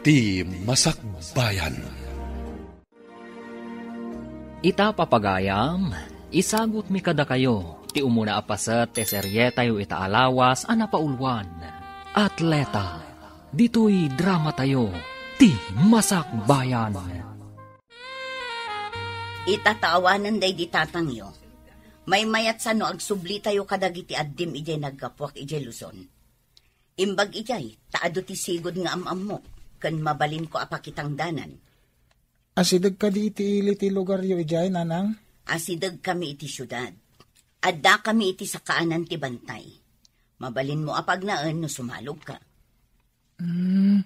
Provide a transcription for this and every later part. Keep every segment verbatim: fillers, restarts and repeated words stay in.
Ti Masakbayan. Ita, papagayam, isagutmi kadakayo ti umuna a paset ti serietayo ita a lawas a napauluan, Atleta. Ditoy dramatayo, Ti Masakbayan. Ita ta awanen daydi tatangyo, maymayat sa no agsublitayo kadagiti addim idiay naggapuak idiay Luzon. Imbag idiay, ta adu ti sigud nga am-ammok, ken mabalinko a pakitangdanan. Asideg kadi iti ili ti lugaryo idiay, nanang? Asidegkami iti siudad. Addakami iti sakaanan ti bantay. Mabalinmo a pagnaen no sumalogka. Hmm.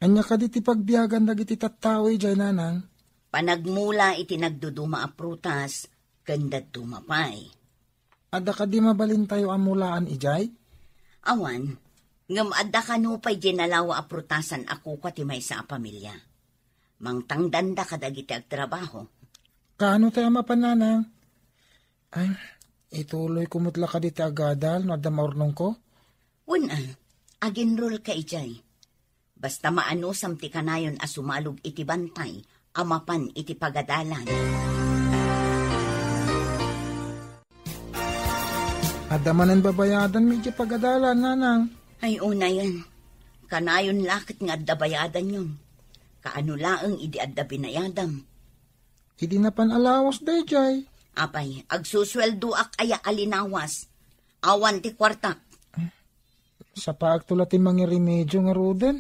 Ania kadi ti pagbiagan dagiti tattao idiay, nanang? Panagmula iti nagduduma a prutas, ken dadduma pay. Adda kadi mabalintayo a mulaan idiay? Awan, ngem adda kano pay diay nalawa a prutasan a kukua ti maysa a pamilia. Mangtangdanda kadagiti agtrabaho. Kaano tay a mapan, nanang? Ay, ituloyko met la kadi ti agadal no adda maurnongko? Wen a, aginrolka idiay. Basta maanusam ti kanayon a sumalog iti bantay a mapan iti pagadalan. Adda manen babayadanmi iti pagadalan, nanang? Ay, unayen. Kanayon la ket nga adda bayadanyon. Kaano laeng idi adda binayadam? Idi napan a lawas daydiay. Apay, agsusueldoak aya a linawas? Awan ti kuartak. Sapaakto la ti mangiremedio ngaruden.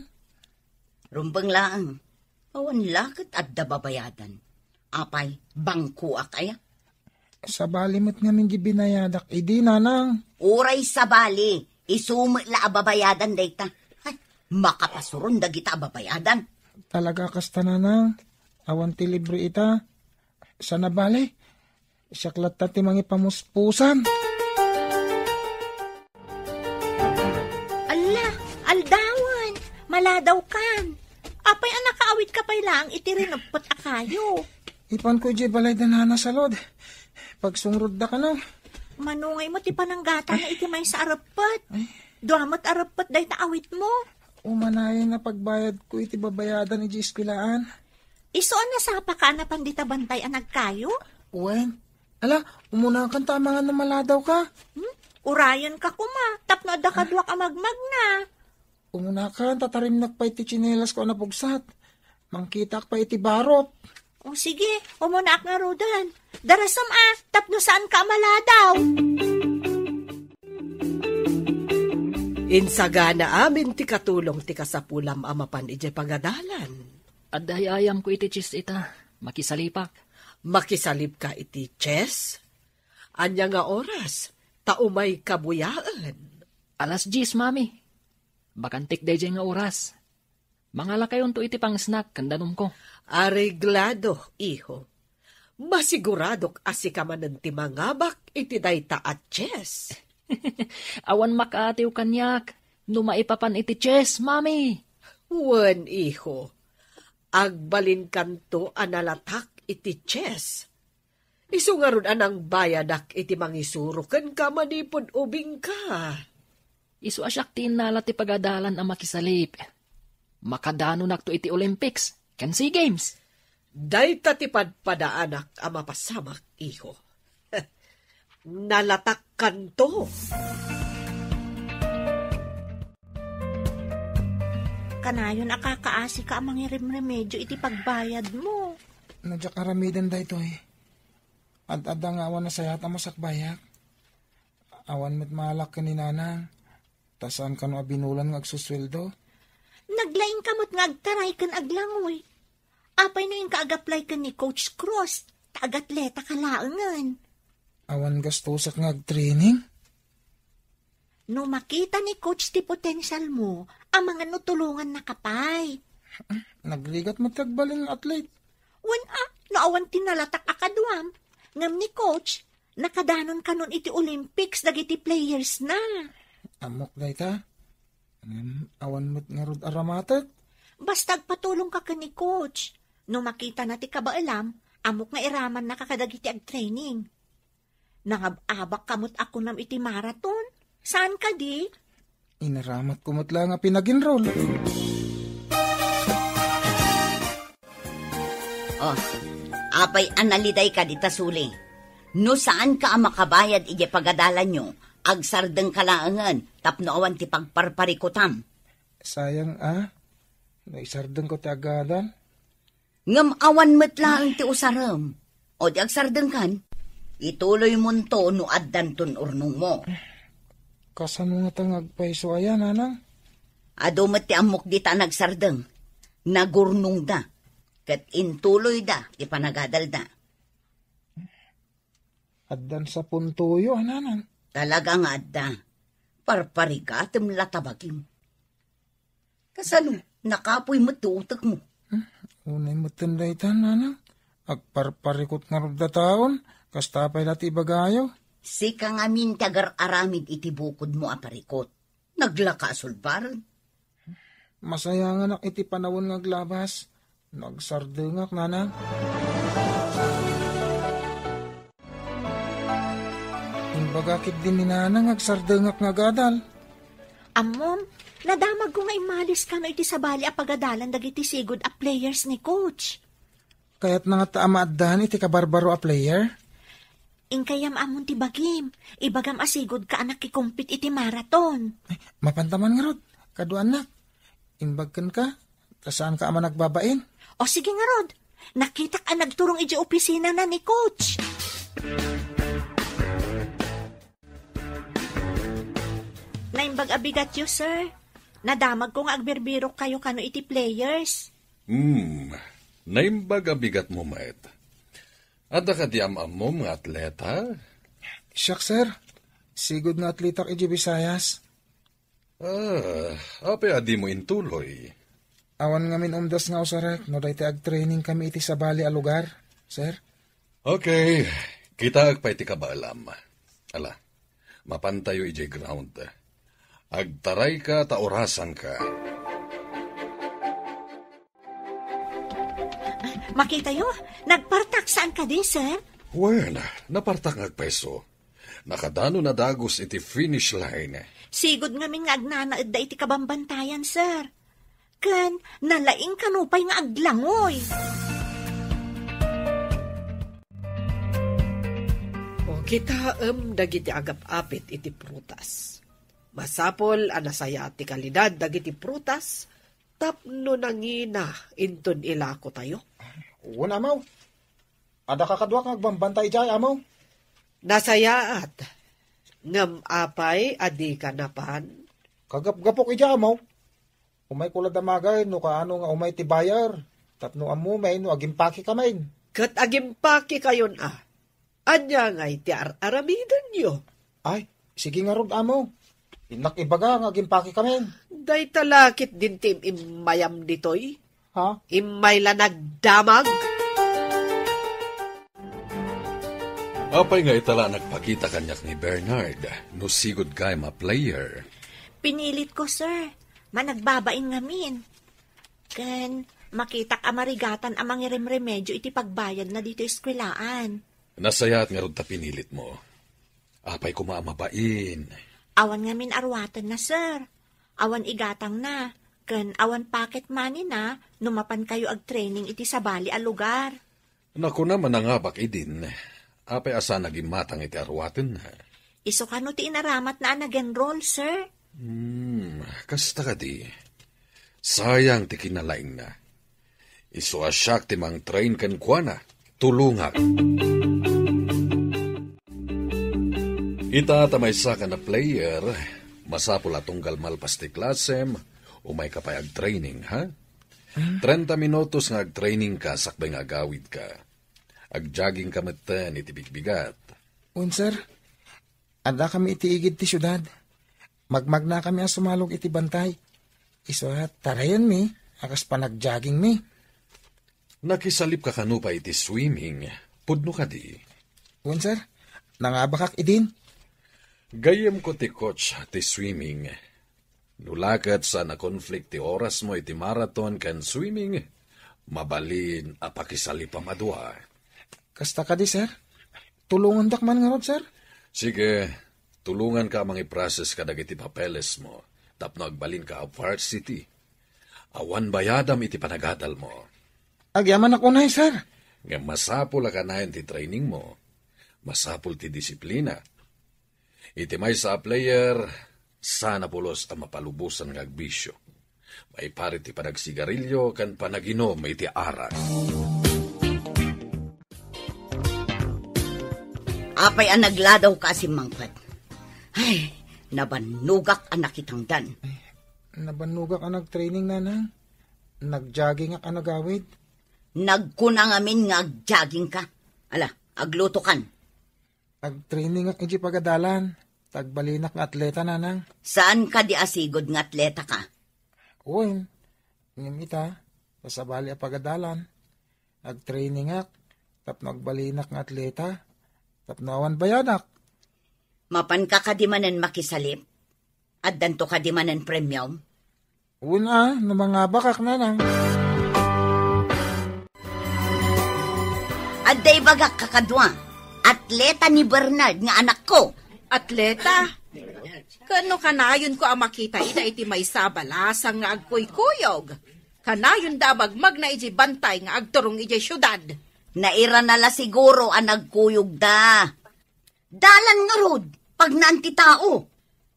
Rumbeng laeng. Awan la ket adda babayadan. Apay, bangkoak aya? Sabali met ngamin di binayadak idi, nanang. Uray sabali, isu met la a babayadan dayta. Ay, makapasuron dagita a babayadan. Talaga kasta, nanang. Awan ti libre ita. Sana bali, siak latta ti mangipamuspusan. Alla, aldawen, maladawkan. Apay a nakaawidka pay laeng iti rineppet a kayo? Ipanko idiay balay da nana Salud. Pagsungrod da kano. Mano ngay met ti pananggatana iti maysa a reppet? Ay. Dua met a reppet dayta awidmo. Umanayon a pagbayadko iti babayadan idiay eskuelaan. Isu a nasapaka a napan dita bantay a nagkayo? Wen. Ala, umunakan ta amangan no maladawka. Hmm? Urayenka koma, tapno adda kaduak a magmagna. Umunakan, ta tarimnak pay ti tsinelasko a napugsat. Mangkitaak pay iti barop. O sige, umunaak ngaruden. Darasem a, tapno saanka a maladaw. Insagana amin ti katulong ti kasapulam a mapan idiay pagadalan. Adda ay-ayamko iti chess ita. Makisalipak. Makisalipka iti chess? Ania nga oras? Ta umayka buyaen. Alas dies, Mami. Bakantik daydiay nga oras. Mangalakayonto iti pang-snack ken danumko. Areglado, iho. Masiguradok a sika manen ti mangabak iti dayta a chess. Awan makaatiw kaniak no maipapan iti chess, Mami. Wen, iho. Agbalinkanto a nalatak iti chess. Isu ngarud a nangbayadak iti mangisuro kenka manipud ubingka. Isu a siak ti innala ti pagadalan a makisalip. Makadanonakto iti Olympics ken SEA Games. Dayta ti padpadaanak a mapasamak, iho. Nalatakkanto. Kanayon a kakaasika a mangirimremedio iti pagbayadmo. No diak aramiden daytoy, ad-adda nga awan nasayaat a masakbayak. Awan met malak ken ni Nanang, ta saan kano a binulan nga agsusueldo. Naglaingka met nga agtaray ken aglangoy. Apay no inka agaplay ken ni Coach Cruz, ta agatletaka laengen. Awan gastusak nga agtraining? No makita ni Coach ti potensialmo, amangan no tulongannaka pay. Nagrigat met ti agbalin nga athlete. Wen a, no awan ti nalatak a kaduam. Ngem ni Coach, nakadanon kanon iti Olympics dagiti players na. Ammok dayta. Ngem awan met ngarud a ramatek. Basta agpatulongka ken ni Coach. No makitana ti kabaelam, ammok nga iramannaka kadagiti agtraining. Nangab-abakka met a kunam iti marathon. Saan kadi? Inaramatko met la nga pinag-enroll. Oh, apay a naliday ka dita suli? No saan ka a makabayad iti pagadalanyo, agsardeng ka laengen tapno awan ti pagparparikutam. Sayang a, no isardengko ti agadal. Ngem awan met laeng ti usarem. O di agsardengkan, ituloymonto no addanton urnongmo. Kasano ngata nga agpayso aya, nanang? Adu met ti ammok dita a nagsardeng. Nagurnongda. Ket intuloyda ti panagadalda. Addan sa puntoyo, a nanang? Talaga nga adda. Parparigatem la ta bagim. Kasano, nakapoy met ti utekmo? Hmm, unay metten dayta, nanang. Agparparikut ngarud dataon, kasta pay la ti ibagayo. Sika ngamin ti agar-aramid iti bukodmo a parikut. Naglaka a sulbaren. Masayanganak iti panawen nga aglabas. Nagsardengak, nanang. Imbaga ketdi ni nanang nga agsardengak nga agadal. Ammom, nadamagko nga immalis kano iti sabali a pagadalan dagiti sigud a players ni coach. Kayatna ngata a maaddan iti kabarbaro a player? Inkay ammon ti bagim, ibagam a sigud ka a nakikumpit iti marathon. Ay, mapanta man ngarud, kaduanak. Imbag kenka, ta saan ka a managbabain? O sige ngarud, nakitak a nagturong iti opisinana ni coach. Naimbag a bigatyo, sir. Nadamagko nga agbirbirok kayo kano iti players. Hmm, naimbag a bigatmo met. Adda kadi am-ammom nga atleta? Siak, sir. Sigud nga atletak iti Visayas. Ah, apay a dimo intuloy? Awan ngamin umdas nga usarek no dayta agtraining kami iti sabali a lugar, sir. Okay, kitaek pay ti kabaelam. Ala, mapantayo idiay ground. Agtarayka ta orasanka. Makitayo, nagpartak saan kadi, sir? Wen, napartak nga agpayso. Nakadano na dagus iti finish line. Sigud ngamin nga agnanaedda iti kabambantayan, sir. Ken nalaing kano pay nga aglangoy. O, kitaem dagiti agap-apit iti prutas. Masapul a nasayaat ti kalidad dagiti prutas tapno nangina inton ilakotayo. Wen, Amaw. Adda kakaduak nga agbambantay idiay, Amaw. Nasayaat. Ngem apay a dika napan? Kagapgapok idiay, Amaw. Umayko la damagay no kaano nga umay ti buyer. Tapno ammomi no agimpake kamin. Ket agimpake kayon a. Ania ngay ti ar-aramidenyo? Ay, sige ngarud, Amaw. Innak ibaga nga agimpake kamin. Dayta la ketdin ti im-immayam ditoy. Ha? Immay la nagdamag. Apay nga ita la nagpakita kaniak ni Bernard no sigud gayam a player? Pinilitko, sir. Managbabain ngamin. Ken makitak a marigatan a mangiremremedyo iti pagbayadna ditoy eskwelaan. Nasayaat ngarud ta pinilitmo. Apay koma a mabain? Awan ngamin aruatenna, sir. Awan igatangna, ken awan pocket money-na no mapankayo agtraining iti sabali a lugar. Nakunam a nangabak idin, apay a saan a gimmatang iti aruatenna? Isu kano ti inaramatna a nag-enroll, sir? Hmm, kasta kadi. Sayang ti kinalaingna. Isu a siak ti mangtrain kenkuana. Tulongak. Ita ta maysakan a player, masapul a tunggal malpas ti klasem, umayka pay agtraining, ha? Trenta minutos nga agtrainingka sakbay nga agawidka. Agjoggingka metten iti bigbigat. Wen, sir. Addakami iti igid ti siudad. Magmagnakami a sumalog iti bantay. Isu a tarayenmi a kas panagjoggingmi. Nakisalipka kano pay iti swimming? Pudno kadi? Wen, sir. Nangabakak idin. Gayyemko ti coach ti swimming. No la ket saan a conflict ti orasmo iti marathon ken swimming, mabalin a pakisalipam a dua. Kasta kadi, sir? Tulongandak man ngarud, sir? Sige, tulonganka a mangiprocess kadagiti papelesmo tapno agbalinka a varsity. Awan bayadam iti panagadalmo. Agyamanak unay, sir. Ngem masapul a kanayon ti training mo. Masapul ti disiplina. Iti maysa a player, saan a pulos a mapalubosan nga agbisio. Maiparit ti panagsigarilio ken panaginum iti arak. Apay a nagladaw ka a simmangpet? Ay, nabannogak a nakitangdan. Nabannogak a nagtraining, nanang. Nagjoggingak a nagawid. Nagkuna ngamin nga agjogging ka. Ala, agluto kan. Agtrainingak iti pagadalan. Tagbalinak nga atleta, nanang. Saan ka di asigud nga atleta ka? Wen, ngem ita, ta sabali a pagadalan. Agtrainingak, tapno agbalinak nga atleta, tapno awan bayadak. Mapan ka kadi manen makisalip? Addanto kadi manen premium? Wen a, no mangabakak, nanang. Adda ibagak kakadua, atleta ni Bernard nga anakko. Atleta? Ken no kanayonko a makita ida iti maysa a balasang nga agkuykuyog, kanayonda a magmagna idiay bantay nga agturong idiay siudad. Nairana la siguro a nagkuyogda. Dalan ngarud, pagnaan ti tao.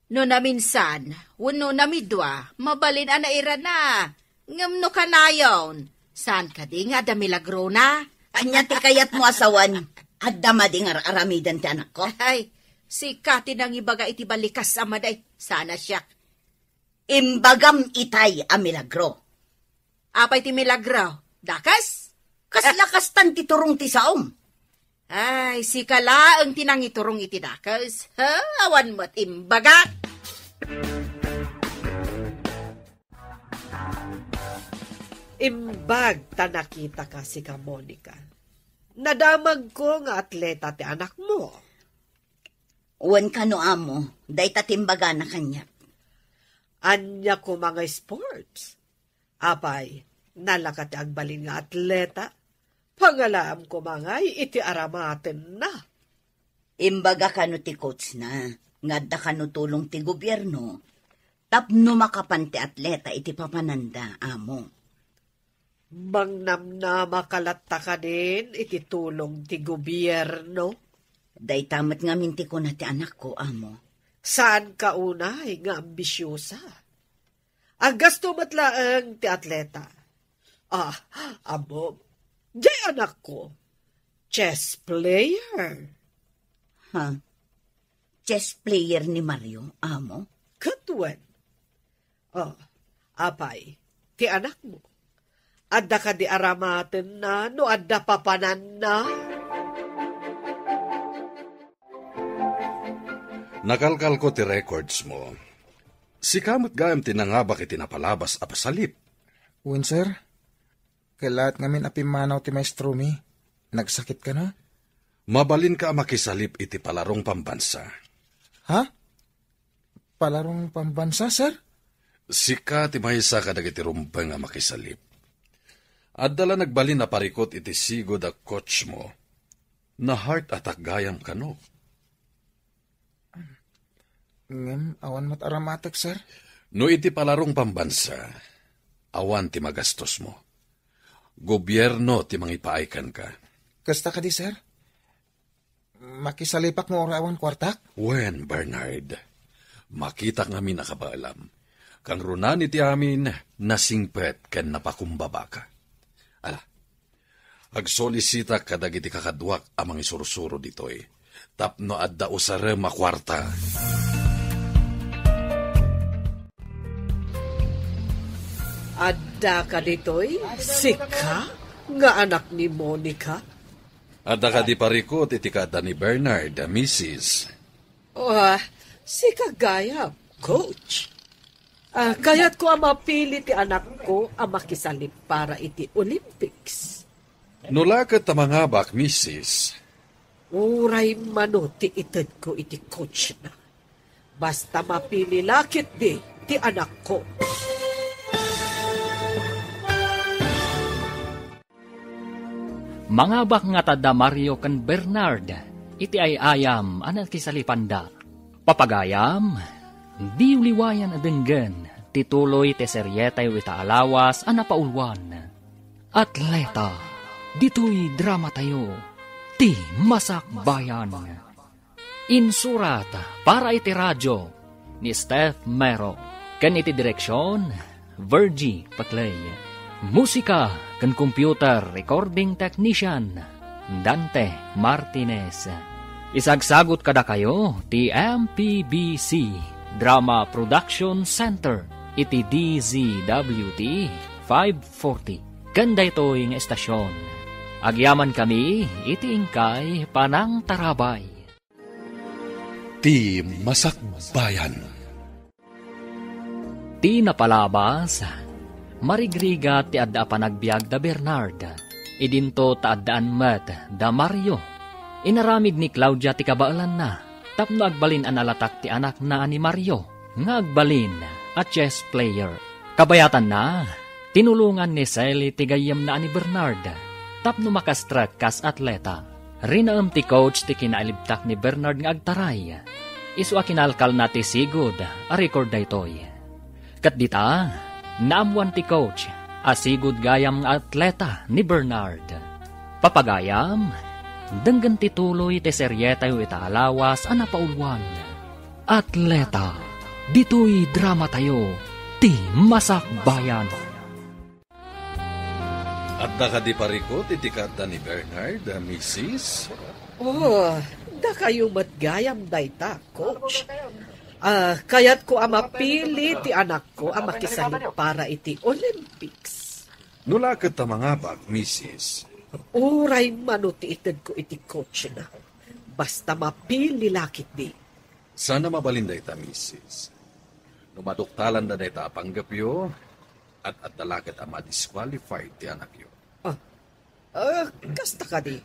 No naminsan, wenno namidua, mabalin a nairana. Ngem no kanayon, saan kadi nga adda milagrona? Ania ti kayatmo a sawen? Adda madi nga ar-aramiden ti anakko? Ay, sika ti nangibaga iti balikas a madi. Saan a siak. Imbagam itay a milagro. Apay ti milagro? Dakes? Kasla kastan ti turong ti saom. Ay, sika laeng ti nangiturong iti dakes. Ha? Awan met imbagak. Imbag ta nakitaka, sika Monica. Nadamagko nga atleta ti anakmo. Wen kano, amo, dayta ti imbagana kaniak. Ania koma nga sports? Apay, nalaka ti agbalin nga atleta? Pangalaam koma ngay iti aramatenna. Imbaga kano ti coachna nga adda kano tulong ti gobierno tapno makapan ti atleta iti papananda, amo. Mangnamnama ka latta kadin iti tulong ti gobierno? Dayta met ngamin ti kuna ti anakko, amo. Saanka unay nga ambisiosa. Aggasto met laeng ti atleta. Ah, ammom, diay anakko, chess player. Ha? Chess player ni Mario, amo? Ket wen. Oh, apay, ti anakmo? Adda kadi aramatenna no adda papananna? Nakalkalko ti records mo. Sika met gayam ti nangabak iti napalabas a pasalip. Wen, sir. Kellaat ngamin a pimmanaw ti maestromi. Nagsakit kano? Mabalinka a makisalip iti palarong pambansa. Ha? Palarong pambansa, sir? Sika ti maysa kadagiti rumbeng a makisalip. Adda la nagbalin a parikut iti sigud a coach mo. Na-heart attack gayam kano? Ngem awan met aramatek, sir. No iti palarong pambansa, awan ti magastos mo. Gobierno ti mangipaay kenka. Kasta kadi, sir? Makisalipak no uray awan kuartak? Wen, Bernard. Makitak ngamin a kabaelam. Kangrunaan iti amin, nasingpet ken napakumbabaka. Ala, agsolisitak kadagiti kakaduak a mangisursuro ditoy tapno adda usarem a kuarta. Adda ka ditoy, sika nga anak ni Monica? Adda kadi parikut iti kaadda ni Bernard, misis? Ah, sika gayam, coach. Ah, kayatko a mapili ti anakko a makisalip para iti Olympics. No la ket ta mangabak, misis. Uray mano ti itedko iti coachna. Basta mapili la ketdi ti anakko. Mangabak nga adda Mario ken Bernard iti ay-ayam a nakisalipanda. Papagayam, diyo liwayan a denggen ti tuloy ti serietayo ita a lawas a napauluan. Atleta, ditoy dramatayo, ti Masakbayan. Insurat para iti radio ni Steph Mero, ken iti direksyon, Virgie Paclay. Musika ken computer recording technician, Dante Martinez. Isagsagut kadakayo ti M P B C Drama Production Center iti D Z W T five forty. Ken daytoy nga estasyon, agyamankami iti inkay panangtarabay. Ti Masakbayan. Ti napalabas, marigrigat ti adda a panagbiag da Bernard. Idinto ta addaan met da Mario. Inaramid ni Claudia ti kabaelanna tapno agbalin a nalatak ti anakna a ni Mario nga agbalin a chess player. Kabayatanna, tinulongan ni Sally ti gayyemna a ni Bernard tapno makastrek kas atleta. Rinaem ti coach ti kinalibtak ni Bernard nga agtaray. Isu a kinalkalna ti sigud a record daytoy. Ket dita, naammoan ti coach a sigud gayam nga atleta ni Bernard. Papagayam, denggen ti tuloy ti serietayo ita a lawas a napauluan. Atleta, ditoy dramatayo, ti Masakbayan. Adda kadi parikut iti kaadda ni Bernard, a misis? Oh, dakayo met gayam dayta, coach. Ah, kayatko a mapili ti anakko a makisalip para iti Olympics. No la ket ta mangabak, misis. Uray mano ti itedko iti coachna. Basta mapili la ketdi. Saan a mabalin dayta, misis. No maduktalanda dayta a panggepyo, ad-adda la ket a ma-disqualified ti anakyo. Ah, ah, kasta kadi.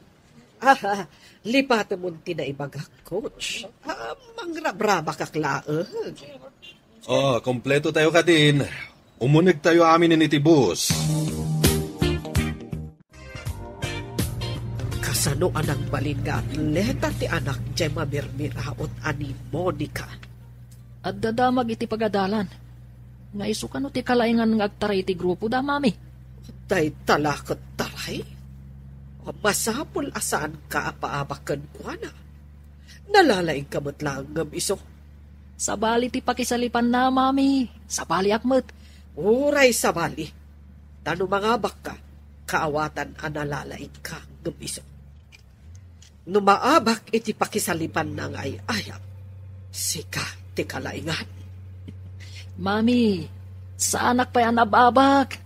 Ah, lipatemon ti naibagak, coach. Ah, mangrabrabakak laeng. Oh, kompleto tayo kadin. Umuneg tayo aminen iti bus. Kasano a nagbalin nga atleta ti anak jay mamirmiraot a ni Monica? Adda damag iti pagadalan. Nga isu kano ti kalaingan nga agtaray iti grupo da, mami? Dayta la ket taray? Masapul a saanka a paabak kenkuana. Nalalaingka met laeng ngem isu. Sabali ti pakisalipanna, mami. Sabaliak met. Uray sabali. Ta no mangabakka, kaawatan a nalalaingka ngem isu. No maabak iti pakisalipanna nga ay-ayam, sika ti kalaingan. Mami, saanak pay a nababak.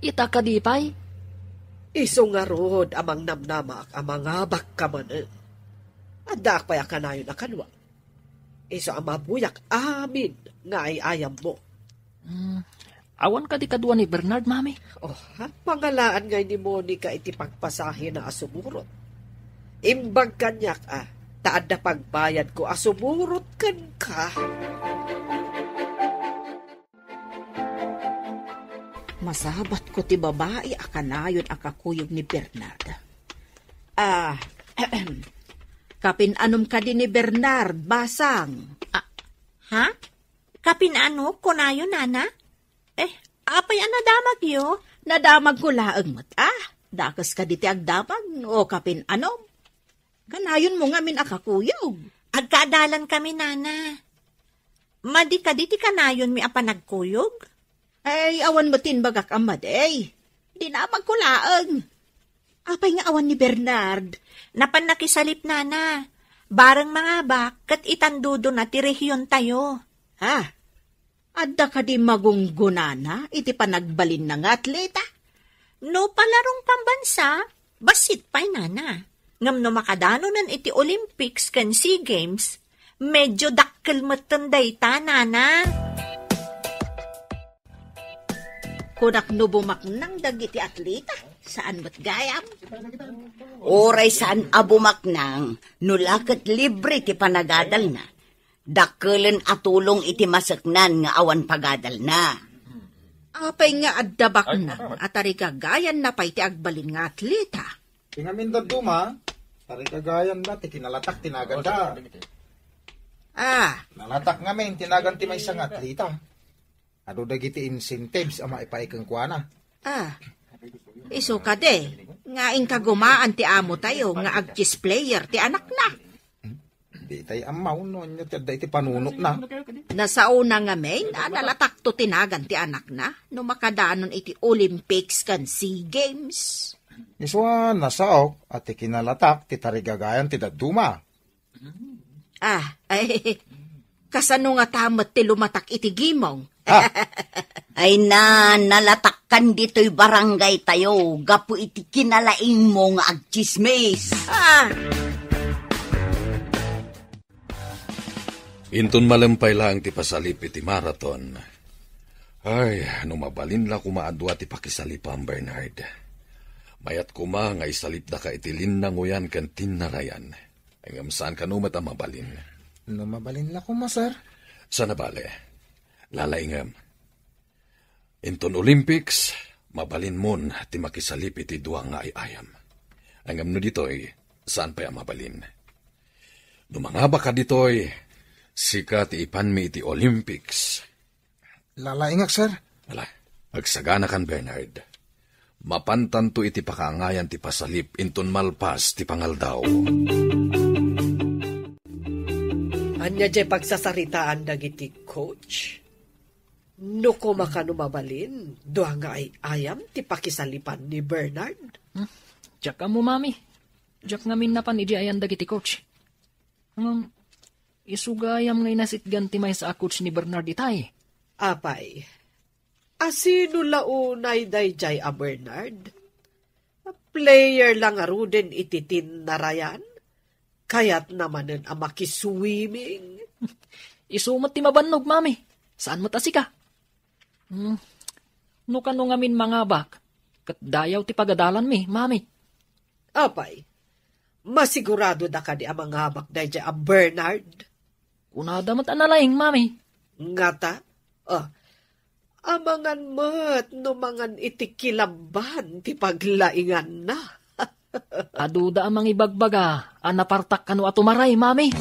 Ita kadi pay? Isu ngarud a mangnamnamak a mangabakka manen. Addaak pay a kanayon a kaduak. Isu a mabuyak amin nga ay-ayammo. Hmm, awan kadi kadua ni Bernard, mami? Oh, ha? Pangalaan ngay ni Monica iti pagpasahina a sumurot. Imbag kaniak, a, ta adda pagbayadko a sumurot kenka. Masabatko ti babai a kanayon a kakuyog ni Bernard. Ah, kapin-anom kadi ni Bernard, basang? Ah, ha? Kapin-ano, kunayo, nana? Eh, apay a nadamagyo? Nadamagko laeng met, ah. Dakes kadi ti agdamag, o kapin-anom. Kanayonmo ngamin a kakuyog. Agkaadalan kami, nana. Madi kadi ti kanayonmi a panagkuyog? Ay, awan met ti imbagak a madi. Dinamagko laeng. Apay nga awan ni Bernard? Napan nakisalip, nana. Bareng mangabak, ket itandodona ti rehiontayo. Ha? Adda kadi magunggonana iti panagbalinna nga atleta? No palarong pambansa, bassit pay, nana. Ngem no makadanonen iti Olympics ken SEA Games, medyo dakkel metten dayta, nana. Kunak no bumaknang dagiti atleta, saan met gayam? Uray saan a bumaknang, no la ket libre ti panagadalna. Dakkelen a tulong iti maseknan nga awan pagadalna. Apay nga adda baknang a tarigagayanna pay ti agbalin nga atleta? Ti ngamin dadduma, tarigagayanna ti kinalatak ti naganda. Ah. Nalatak ngamin ti nagan ti maysa nga atleta. Adu dagiti incentives a maipaay kenkuana. Ah. Isu kadi, nga inkagumaan ti amo tayo nga ag-chess player ti anakna. Di tay ammaw no anya ti adda iti panunotna. Nasaona ngamin a nalatakto ti nagan ti anakna no makadanon iti Olympics ken SEA Games. Isua, nasaok a ti kinalatak ti tarigagayan ti dadduma. Ah, ay, kasano nga ta met ti lumatak iti gimong? Ah. Ay na, nalatakkan ditoy barangay tayo gapu iti kinalaingmo nga agchismis. Ah. Inton malem pay laeng ti pasalip iti marathon, ay, no mabalin la koma a dua ti pakisalipam, Bernard. Mayat koma nga isalipdaka iti linnangoyan ken tinnarayan. Ngem saan kano met a mabalin. No mabalin la koma, sir? Saan a bale. Lalaingem. Inton Olympics, mabalinmon ti makisalip iti dua nga ay-ayam. Ngem no ditoy, saan pay a mabalin. No mangabaka ditoy, sika ti ipanmi iti Olympics. Lalaingak, sir. Ala, agsaganakan, Bernard. Mapantanto iti pakaangayan ti pasalip inton malpas ti pangaldaw. Ania jay pagsasaritaan dagiti coach? No koma kano mabalin, dua nga ay-ayam ti pakisalipan ni Bernard. Hmm, diak ammo, mami. Diak ngamin napan idi ayan dagiti coach. Ngem, isu gayam nga inasitgan ti maysa a coach ni Bernard itay. Apay, asino la unay daydiay a Bernard? Player la ngaruden iti tinnarayan? Kayatna manen a makiswimming? Isu met ti mabannog, mami. Saan met a sika? Hmm. No kano ngamin mangabak, ket dayaw ti pagadalanmi, mami. Apay, masigurado da kadi a mangabak daydiay a Bernard? Kunada met a nalaing, mami. Ngata? Ah, amangan met no mangan iti kilabban ti paglainganna. Aduda a mangibagbaga a napartak kano a tumaray, mami.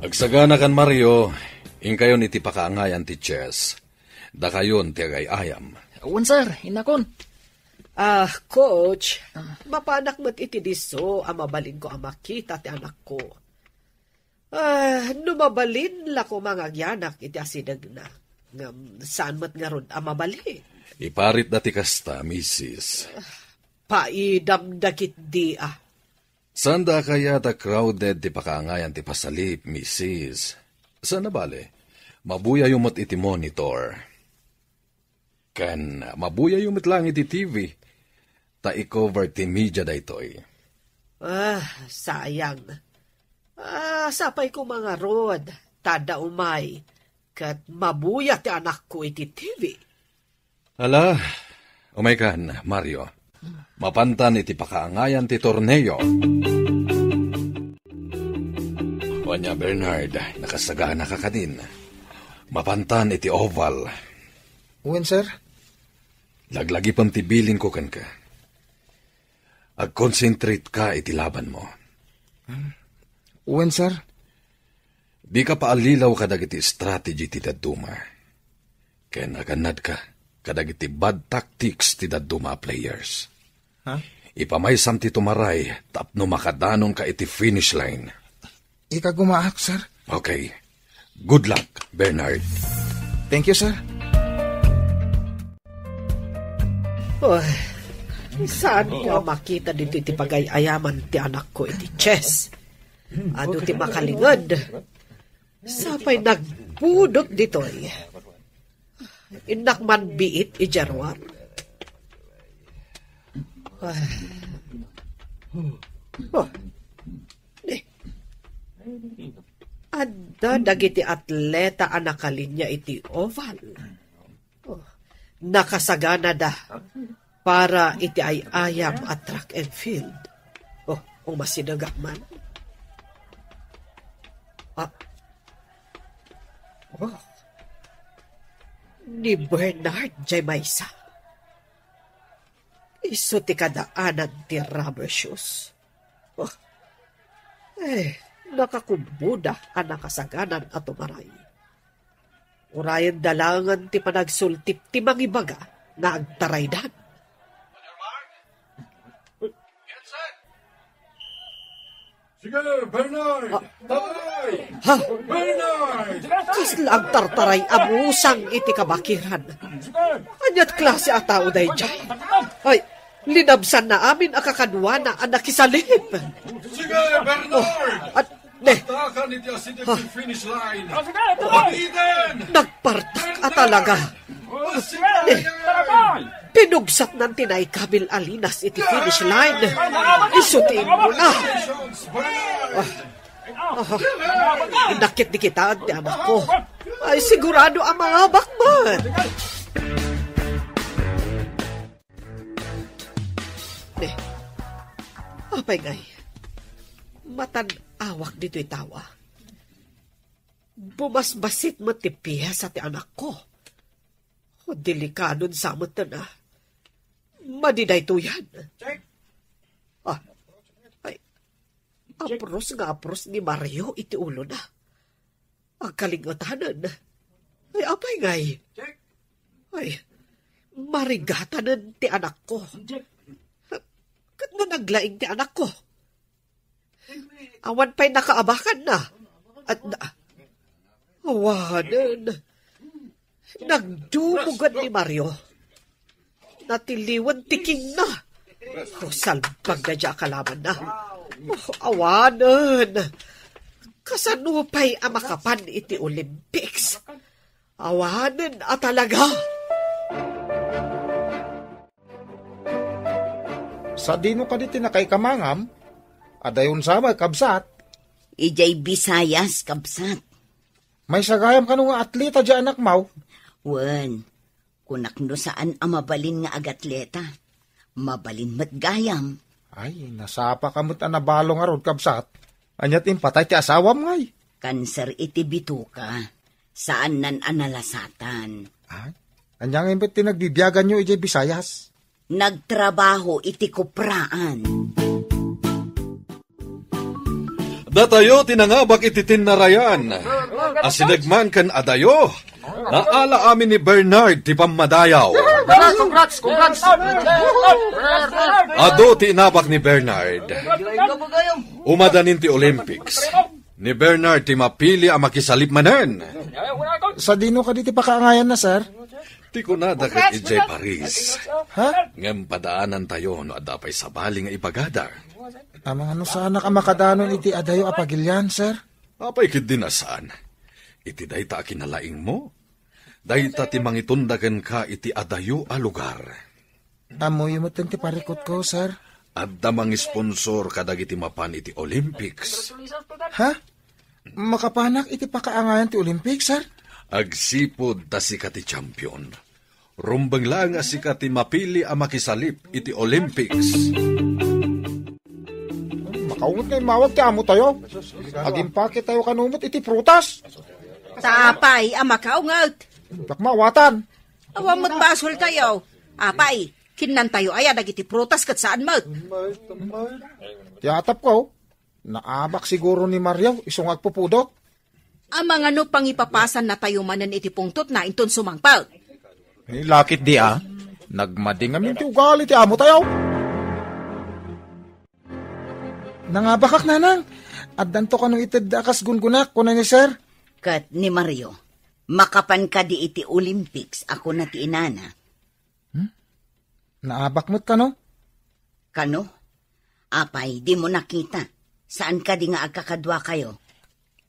Agsaganakan, Mario, inkayon iti pakaangayan ti chess. Dakayon ti agay-ayam. Wen, sir, innakon. Ah, coach, mapanak met iti disso a mabalinko a makita ti anakko. Ah, no mabalin la koma nga agyanak iti asidegna. Ngem saan met ngarud a mabalin. Iparitda ti kasta, misis. Paidam dagiti a. Saanda a kayat a crowded ti pakaangayan ti pasalip, misis. Saan a bale, mabuyayo met iti monitor. Ken mabuyayo met laeng iti T V, ta i-cover ti media daytoy. Ah, sayang. Ah, sapay koma ngarud, ta adda umay, ket mabuya ti anakko iti T V. Ala, umaykan, Mario. Mapantan iti pakaangayan ti torneo. Ania, Bernard, nakasaganaka kadin. Mapantan iti oval. Wen, sir? Laglagipem ti bilinko kenka. Ag-concentrate ka iti labanmo. Wen, sir? Dika paallilaw kadagiti strategy ti dadduma. Ken agannadka kadagiti bad tactics ti dadduma a players. Ha? Ipamaysam ti tumaray tapno makadanonka iti finish line. Ikagumaak, sir. Okay. Good luck, Bernard. Thank you, sir. Oy, saan ko a makita ditoy ti pagay-ayaman ti anakko iti chess? Adu ti makalinged. Sapay nagbudot ditoy. Innak man biit idiay ruar. Ah. Oh. Ni. Adda dagiti atleta a nakalinia iti oval. Oh. Nakasaganada para iti ay-ayam a track and field. Oh, umasidegak man. Ah. Oh. Ni Bernard jay maysa. Isu ti kadaanan ti rubber shoes. Oh. Eh, nakakumbuda a nakasaganan a tumaray. Urayenda laengen ti panagsultip ti mangibaga nga agtaraydan. Sige, Bernard! Ah. Taray! Ha? Bernard! Kasla agtartaray a musang iti kabakiran. Ania't klase a tao daydiay? Ay, linabsanna amin a kakaduana a nakisalip. Sige, Bernard! Oh, at, ne. Agtakan iti asideg ti finish line. Nagpartak a talaga. Pinubsatnan ti naikabil a linas iti finish line. Isu ti immuna. Ah, ah, nakit di kitaan ti anakko. Ay, sigurado a mangabak man. Ne, apay ngay, matan-awak ditoy tawa. Bumasbasit met ti piesa ti anakko. O, delikadon sa met na. Madi daytoyan. Ah, ay, apros nga apros ni Mario iti ulona. Agkalingetanen. Ay, apay ngay? Ay, marigatanen ti anakko. Ket no naglaing ti anakko? Awan pay nakaabakanna. At na, awanen. Nagdumugan ni Mario. Natiliwan ti kingna. O, salbag daydiay a kalabanna. O, awanen. Kasano pay a makapan iti Olympics? Awanen a talaga. Sadino kadi ti nakaikamangam? Adayon sa met, kabsat? Idiay Visayas, kabsat. Maysa gayam kano nga atleta diay anakmo? Wen, kunak no saan a mabalin nga agatleta. Mabalin met gayam. Ay, nasapaka met a nabalo ngarud, kabsat. Ania ti impatay ti asawam ngay? Kanser iti bituka. Saannan a nalasatan. Ay, ania ngay met ti nagbibiaganyo idiay Visayas? Nagtrabaho iti kupraan. Datayo ti nangabak iti tinnarayan. Asideg man ken adayo, naala amin ni Bernard ti pammadayaw. Congrats, congrats, congrats. Adu ti inabak ni Bernard. Umadanin ti Olympics. Ni Bernard ti mapili a makisalip manen. Sadino kadi ti pakaangayanna, sir? Ti kunada ket idiay Paris. Ha? Ngem padaanantayo no adda pay sabali nga ibagada. Amangan no saanak a makadanon iti adayo a pagilian, sir? Apay ketdi a saan? Iti dayta a kinalaingmo, dayta ti mangitunda kenka iti adayo a lugar. Ammoyo metten ti parikutko, sir. Adda mangisponsor kadagiti mapan iti Olympics. Ha? Makapanak iti pakaangayan ti Olympics, sir? Agsipud ta sika ti champion. Rumbeng laeng a sika ti mapili a makisalip iti Olympics. Makaunget nga immawag ti amotayo. Agimpaketayo kano met iti prutas. Ta apay a makaunget? Diak maawatan. Awan met basoltayo. Apay, kinnantayo aya dagiti prutas ket saan met? Ti atapko, naabak siguro ni Mario, isu nga agpupudot. Amangan no pangipapasannatayo manen iti pungtotna inton sumangpet. Ni lakit di a, nagmadi ngamin ti ugali ti amotayo. Nangabakak, nanang. Addanto kano itedda a kas gungonak, kuna ni sir. Ket ni Mario, makapan kadi iti Olympics a kuna ti inana. Hmm? Naabak met kano? Kano? Apay, dimo nakita? Saan kadi nga agkakaduakayo?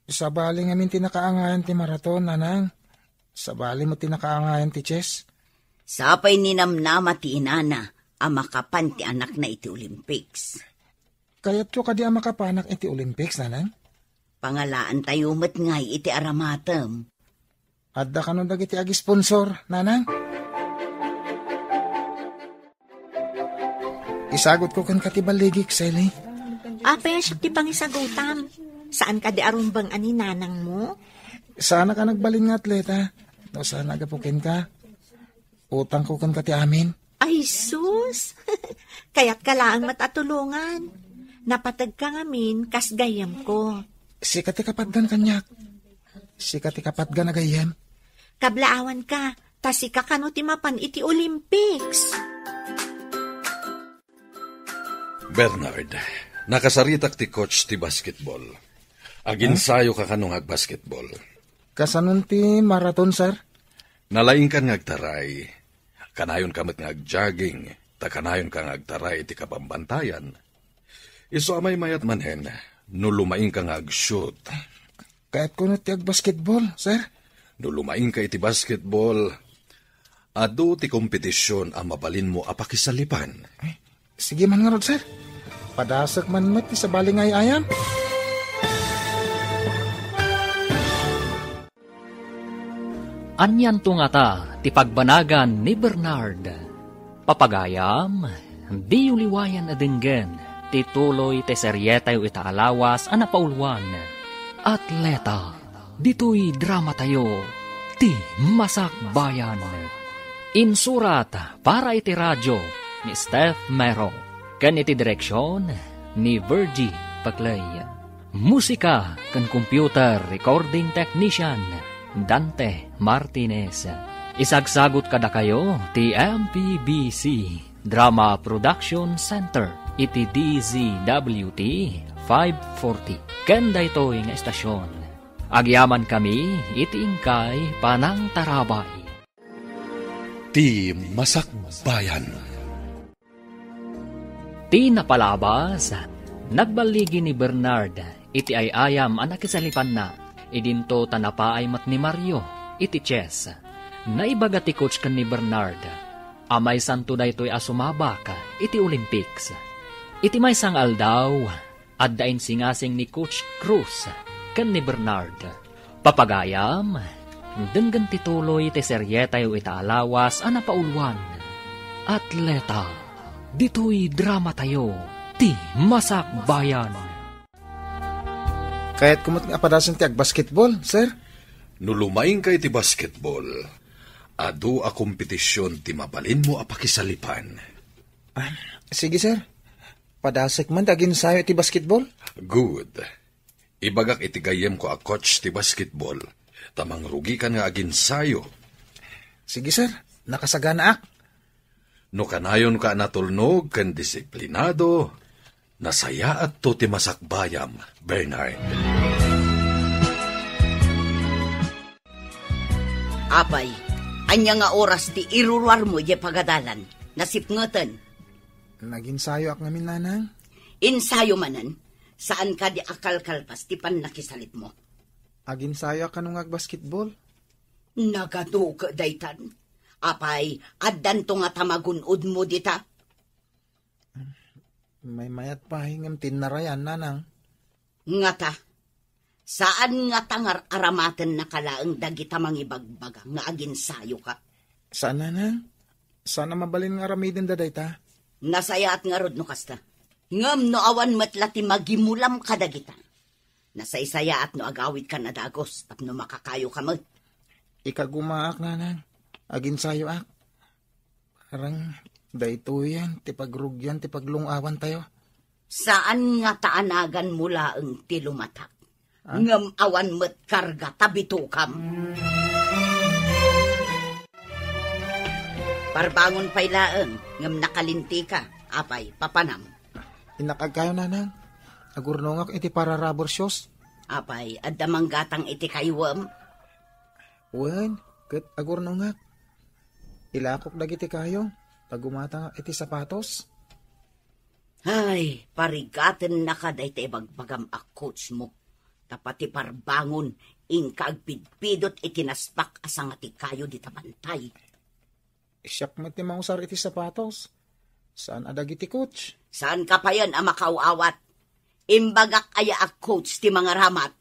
Sabali ngamin ti nakaangayan ti maraton, nanang. Sabali met ti nakaangayan ti chess. Sapay ninamnama ti inana a makapan ti anakna iti Olympics. Kayatyo kadi a makapanak iti Olympics, nanang? Pangalaantayo met ngay iti aramatem. Adda kano dagiti agisponsor, nanang? Isagutko kenka ti balligik, Sally. Apay a siak ti pangisagutam? Saan kadi a rumbeng a ni nanangmo? Saanak a nagbalin nga atleta. No saan a gapu kenka, utangko kenka ti amin. Ay, sus! Kayatka laeng met a tulongan. Napategka ngamin kas gayyemko. Sika ti kapatgan kaniak. Sika ti kapatgan a gayyem. Kablaawanka, ta sika kano ti mapan iti Olympics. Bernard, nakasaritak ti coach ti basketball. Aginsayoka kano nga agbasketball. Kasanon ti marathon, sir? Nalaingkan nga agtaray. Kanayonka met nga agjogging, ta kanayonka nga agtaray iti kabambantayan. Isu a maymayat manen, no lumaingka nga ag-shoot. Kayatko no ti agbasketball, sir. No lumaingka iti basketball, adu ti kompetision a mabalinmo a pakisalipan. Ay, sige man ngarud, sir. Padasek man met ti sabali nga ay-ayam. Anianto ngata ti pagbanagan ni Bernard? Papagayam, diyo liwayan a denggen ti tuloy ti serietayo ita a lawas a napauluan, Atleta. Ditoy dramatayo, Ti Masakbayan. Insurat para iti radio ni Steph Mero, ken iti direksion ni Virgie Paclay. Musika ken computer recording technician, Dante Martinez. Isagsagut kadakayo ti M P B C Drama Production Center iti D Z W T five forty. Ken daytoy nga estasion, agyamankami iti inkay panangtarabay. Ti Masakbayan. Ti napalabas, nagballigi ni Bernard iti ay-ayam a nakisalipanna. Idinto ta napaay met ni Mario iti chess. Naibaga ti coach ken ni Bernard a maysanto daytoy a sumabak iti Olympics. Iti maysa nga aldaw, adda insingasing ni Coach Cruz ken ni Bernard. Papagayam, denggen ti tuloy ti serietayo ita a lawas a napauluan, Atleta. Ditoy dramatayo, Ti Masakbayan. Kayatko met nga apadasen ti agbasketball, sir. No lumaingka iti basketball, adu a kompetision ti mabalinmo a pakisalipan. Ah, sige, sir. Padasek man ti aginsayo iti basketball. Good. Ibagak iti gayyemko a coach ti basketball, ta mangrugikan nga aginsayo. Sige, sir. Nakasaganaak. No kanayonka a natulnog ken disiplinado, nasayaatto ti masakbayam, Bernard. Apay, ania nga oras ti iruruarmo idiay pagadalan? Nasipngeten. Naginsayoak ngamin, nanang. Insayo manen, saan kadi a kalkalpas ti pannakisalitmo? Aginsayoak kano nga agbasketball. Nagadu ket daytan. Apay, addanto ngata magun-odmo dita? Maymayat pay ngem tinnarayan, nanang. Ngata, saan ngata nga ar-aramatennaka laeng dagita mangibagbaga nga aginsayoka? Saan, nanang. Saan a mabalin nga aramidenda dayta. Nasayaat ngarud no kasta. Ngem no awan met la ti magimulam kadagita, nasaysayaat no agawidkan a dagus tapno makakayoka met. Ikagumaak, nanang. Aginsayoak. Arang, daytoyen ti pagrugian ti paglung-awantayo. Saan ngata a naganmo laeng ti lumatak, ah, ngem awan met karga ta bitokam. Parbangon pay laeng, ngem nakalintika. Apay, papanam? Innak agkayo, nanang. Agurnongak iti para rubber shoes. Apay, adda manggatang iti kayuem? Wen, ket agurnongak. Ilakok dagiti kayo, ta gumatangak iti sapatos. Ay, parigatennaka dayta ibagbagam a coach mo. Ta pati parbangon, inka agpidpidot iti naspak a sanga ti kayo dita bantay. Siak met ti mangusar iti sapatos. Saan a dagiti coach? Saanka payen a makaaw-awat. Imbagak aya a coach ti mangaramat?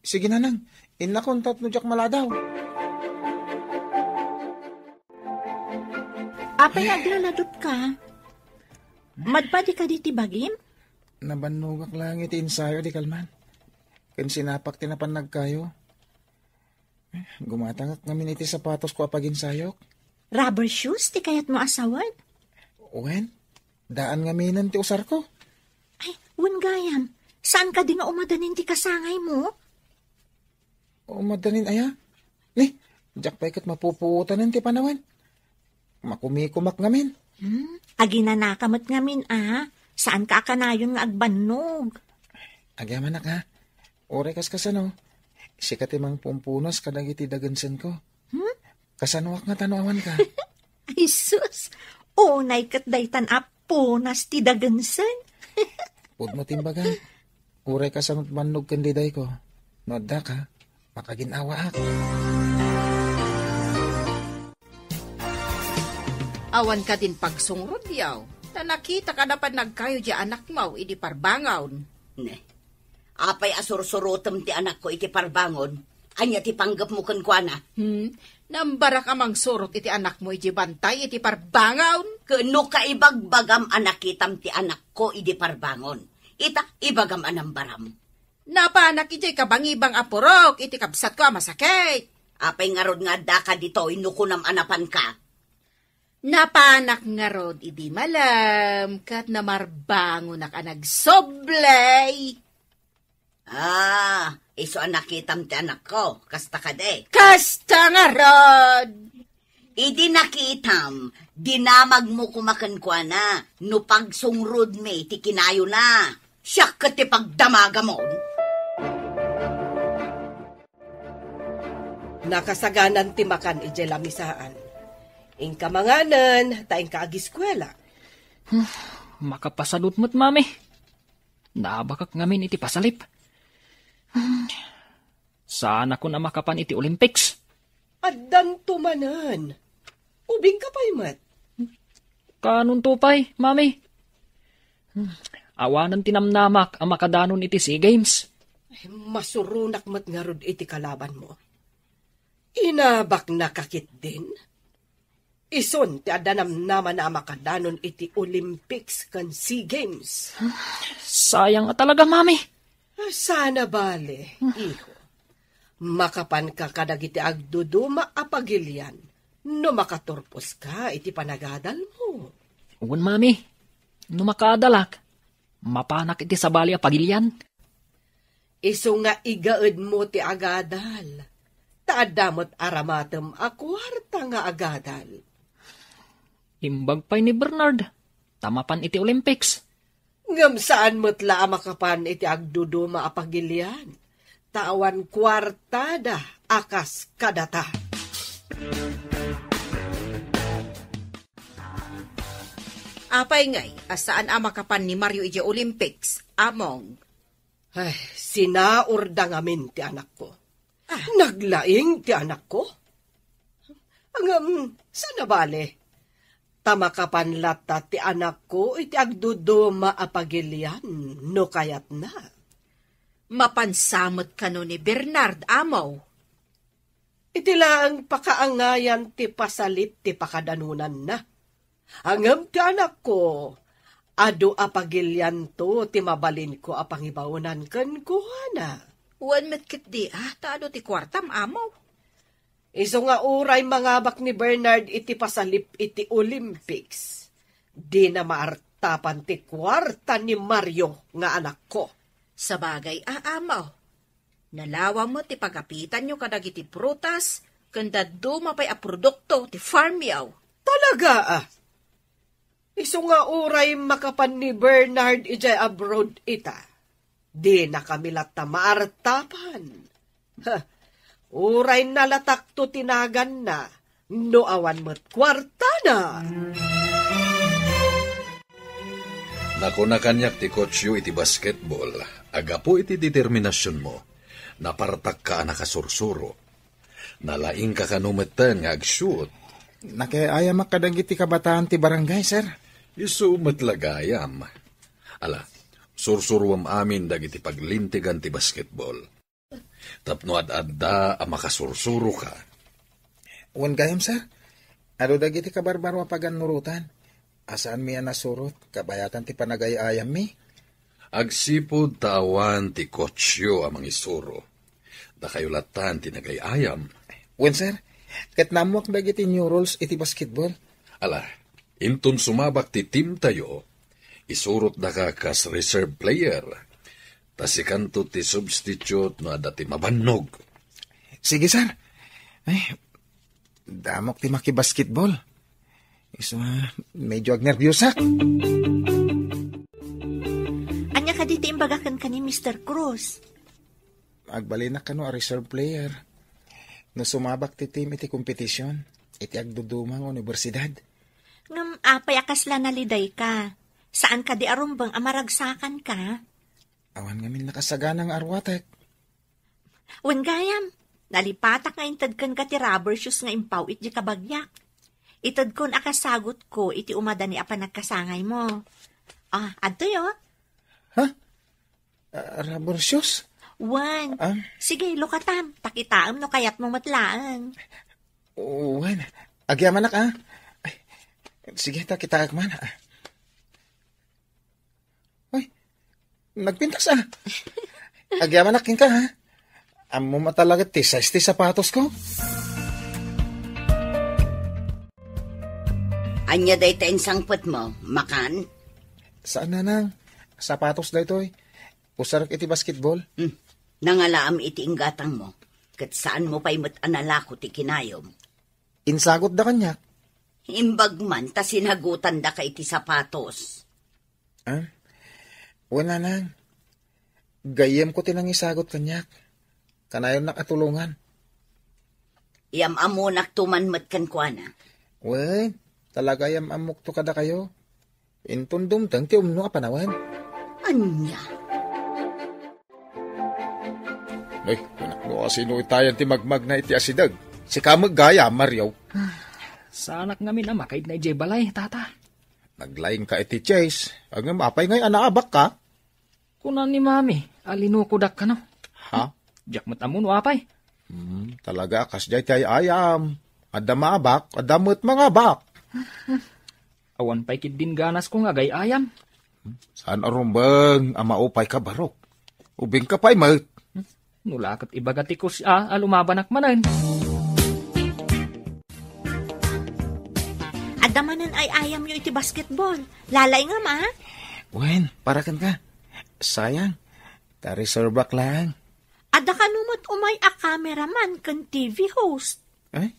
Sige, nanang. Innakon tapno diak maladaw. Apay nga aglaladutka? Madpadi kadi ti bagim? Nabannogak laeng iti ensayo, di kalman. Ken sinapak ti napannagkayo. Gumatangak ngamin iti sapatosko a paginsayok. Rubber shoes ti kayatmo a sawen? Wen, daan ngaminen ti usarko. Ay, wen gayam, saan kadi nga umadanin ti kasangaymo? Umadanin aya? Ni, Diak pay ket mapupuotanen ti panawen. Makumikumak ngamin. Hmm? Aginanaka met ngamin, a? Saanka a kanayon nga agbannog? Agyamanak, a? Uray kas kasano, sika ti mangpumpunas kadagiti dagensenko. Hmm? Kasanoak nga ta no awanka? Ay, sus! Unay ket daytan a punas ti dagensen. Pudno ti imbagam. Uray kasano ti bannog ken didayko. No addaka, makagin-awaak. Awan kadin pagsungrudyo, ta nakita kada pannagkayo di anakmo idi parbangon. Ne, apay a sursurutem ti anakko iti parbangon? Ania ti panggepmo kenkuana? Hmm? Nambarak a mangsurot iti anakmo iti bantay iti parbangon? Ken no kaibagbagam a nakitam ti anakko idi parbangon, ita, ibagam a nambaram. Napanak idiay kabangibang a purok iti kabsatko a masakit. Apay ngarud nga addaka ditoy no kunam a napanka? Napanak ngarud idi malem ket namarbangonak a nagsublay. Ah, isu a nakitam ti anakko, kasta kadi? Kasta ngarud! Idi nakitam, dinamagmo koma kenkuana no pagsungrudmi ti kinayona. Siak ket ti pagdamagamon. Nakasaganan ti makan idiay lamisaan. Inka manganen, ta inka agiskuela. Makapasalud met, Mami. Naabakak ngamin iti pasalip. Saanakon a makapan iti Olympics. Addanto manen. Ubingka pay met. Kanonto pay, Mami. Awanen ti namnamak a makadanon iti SEA Games. Ay, masuronak met ngarud iti kalabanmo. Inabaknaka ketdin? Isun ti adda namnamana a makadanon iti Olympics ken SEA Games. Sayang a talaga, Mami. Saan a bale, iho. Makapanka kadagiti agduduma a pagilian no makaturposka iti panagadalmo. Wen, Mami. No makaadalak, mapanak iti sabali a pagilian. Isu nga igaedmo ti agadal, ta adda met aramatem a kuarta nga agadal. Imbag pay ni Bernard, ta mapan iti Olympics. Ngem saan met la a makapan iti agduduma a pagilian, ta awan kuartada a kas kadata. Apay ngay a saan a makapan ni Mario idiay Olympics, Among? Ay, sinaurda ngamin ti anakko. Ah. Naglaing ti anakko. Ngem, saan a bale? Ta makapan latta ti anakko iti agduduma a pagilian no kayatna. Mapan sa met kano ni Bernard, Amo? Iti laeng pakaangayan ti pasalip ti pakadanonanna. Ngem ti anakko, adu a pagilianto ti mabalinko a pangibaonan kenkuana. Wen met ketdi, a, ta adu ti kuartam, Amo. Isu nga uray mangabak ni Bernard iti pasalip iti Olympics, dina maartapan ti kuarta ni Mario nga anakko. Sabagay a, Amo. Nalawang met ti pagapitanyo kadagiti prutas ken dadduma pay a produkto ti farmyo. Talaga a? Isu nga uray makapan ni Bernard idiay abroad ita, dinakami latta maartapan. Ha, uray nalatakto ti naganna no awan met kuartana. Nakuna kaniak ti coachyo iti basketball, a gapu iti determinasionmo, napartakka a nakasursuro. Nalaingka kano metten nga agshoot. Nakiay-ayamak kadagiti kabataan ti barangay, sir. Isu met la gayam. Ala, sursuruem amin dagiti paglintegan ti basketball. Tapno ad-adda a makasursuroka. Wen gayam, sir. Adu dagiti kabarbaro a pagannurotan. A saanmi a nasurot, kabayatan ti panagay-ayammi. Agsipud ta awan ti coachyo a mangisuro, dakayo lattan ti nagay-ayam. Wen, sir. Ket naammoak dagiti new rules iti basketball. Ala, inton sumabak ti teamtayo, isurotdaka kas reserve player. Ta sikanto ti substitute no adda ti mabannog. Sige, sir. Ay, Damok ti makibasketball. Isu nga, medyo agnerbiosak. Ania kadi ti imbaga kenka ni Mister Cruz? Agbalinak kano a reserve player. No sumabak ti team iti kompetisyon, iti agduduma nga universidad. Ngem apay a kasla nalidayka? Saan kadi a rumbeng a maragsakanka? Awan ngamin nakasagana nga arwatek. Wen gayam, nalipatak nga inted kenka ti rubber shoes nga impaw iti kabagiak. Itedkon a kasagutko iti umadani a panagkasangaymo. Ah, adtoy, oh. Ha? Ah, rubber shoes? Wen. Ah? Sige, lukatam. Ta kitaem no kayatmo met laeng. Wen. Agyamanak, ah. Ay, sige, ta kitaek man, ah. Ay, nagpintas, ah. Agyamanak kenka, ha? Ammom a talaga ti size ti sapatosko. Ania dayta insangpetmo? Makan? Saan, nanang. Sapatos daytoy. Usarek iti basketball. Hmm. Nangalaam iti inggatangmo. Ket saanmo pay met a nalako ti kinayom. Insagutda kaniak. Imbag man ta sinagutandaka iti sapatos. Ah? Wen, nanang. Gayyemko ti nangisagut kaniak. Kanayonnak a tulongan. Yam-ammonakto man met kenkuana. Wen, talaga yam-ammokto kadakayo. Inton dumteng ti umno a panawen. Ania? Ay, anak mo, sino itayan ti magmagna iti asideg? Sika met gayam, Mario. Saanak ngamin a makaidna idiay balay, tata. Naglaingka iti Chase. Ngem apay ngay a naabakka? Kuna ni Mami, a linukodak kano. Ha? Diak met ammo no apay. Hmm, talaga a kasdiay ti ay-ayam. Adda maabak, adda met mangabak. Awan pay ketdin ganasko nga agay-ayam. Saan a rumbeng a maupayka, barok? Ubingka pay met. No la ket ibaga ti coach a, a lumabanak manen. Adda manen ay-ayamyo iti basketball. Lalaingam, a? Wen, para kenka. Sayang. Ta reserve-ak lang. Adda kano met umay a cameraman ken T V host. Ay,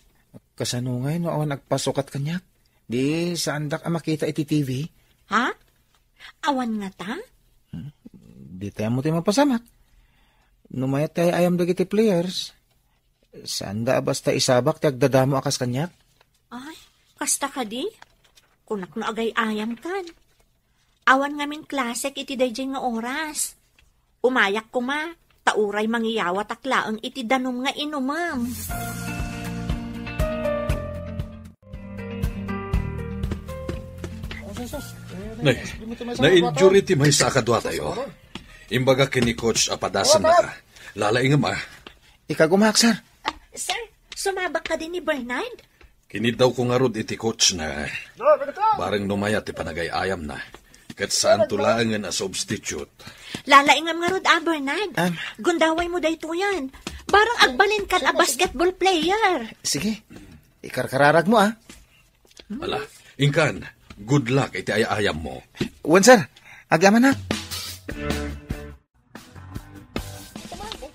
kasano ngay no awan agpasukat kaniak? Di saandak a makita iti T V? Ha? Awan ngata? Hmm, di tayo mo tayo mapasamak. No mayat tayo ayam dagiti players, saanda a basta isabak ti agdadamo a kas kaniak? Ay, kasta kadi? Kunak no agay-ayam kan. Awan ngamin klasek iti daydiay nga oras. Umayak koma, ta uray mangiyawatak laeng iti danum nga inumem. Nay, na-injury ti maysa a kaduatayo. Imbaga ken ni coach a padasennaka. Lalaingem, a. Ikagumaak, sir. Ah, sir, sumabak kadi ni Bernard? Kiniddawko ngarud iti coach na. Bareng no mayat ti panagay-ayamna. Ket saanto laengen a substitute. Lalaingam ngarud, a, Bernard. Am. Gundawaymo daytoyen. Bareng agbalinkan a basketball player. Sige. Ikarkararagmo, a. Ala, inkan, good luck iti ay-ayammo. Wen, sir. Agyamanak.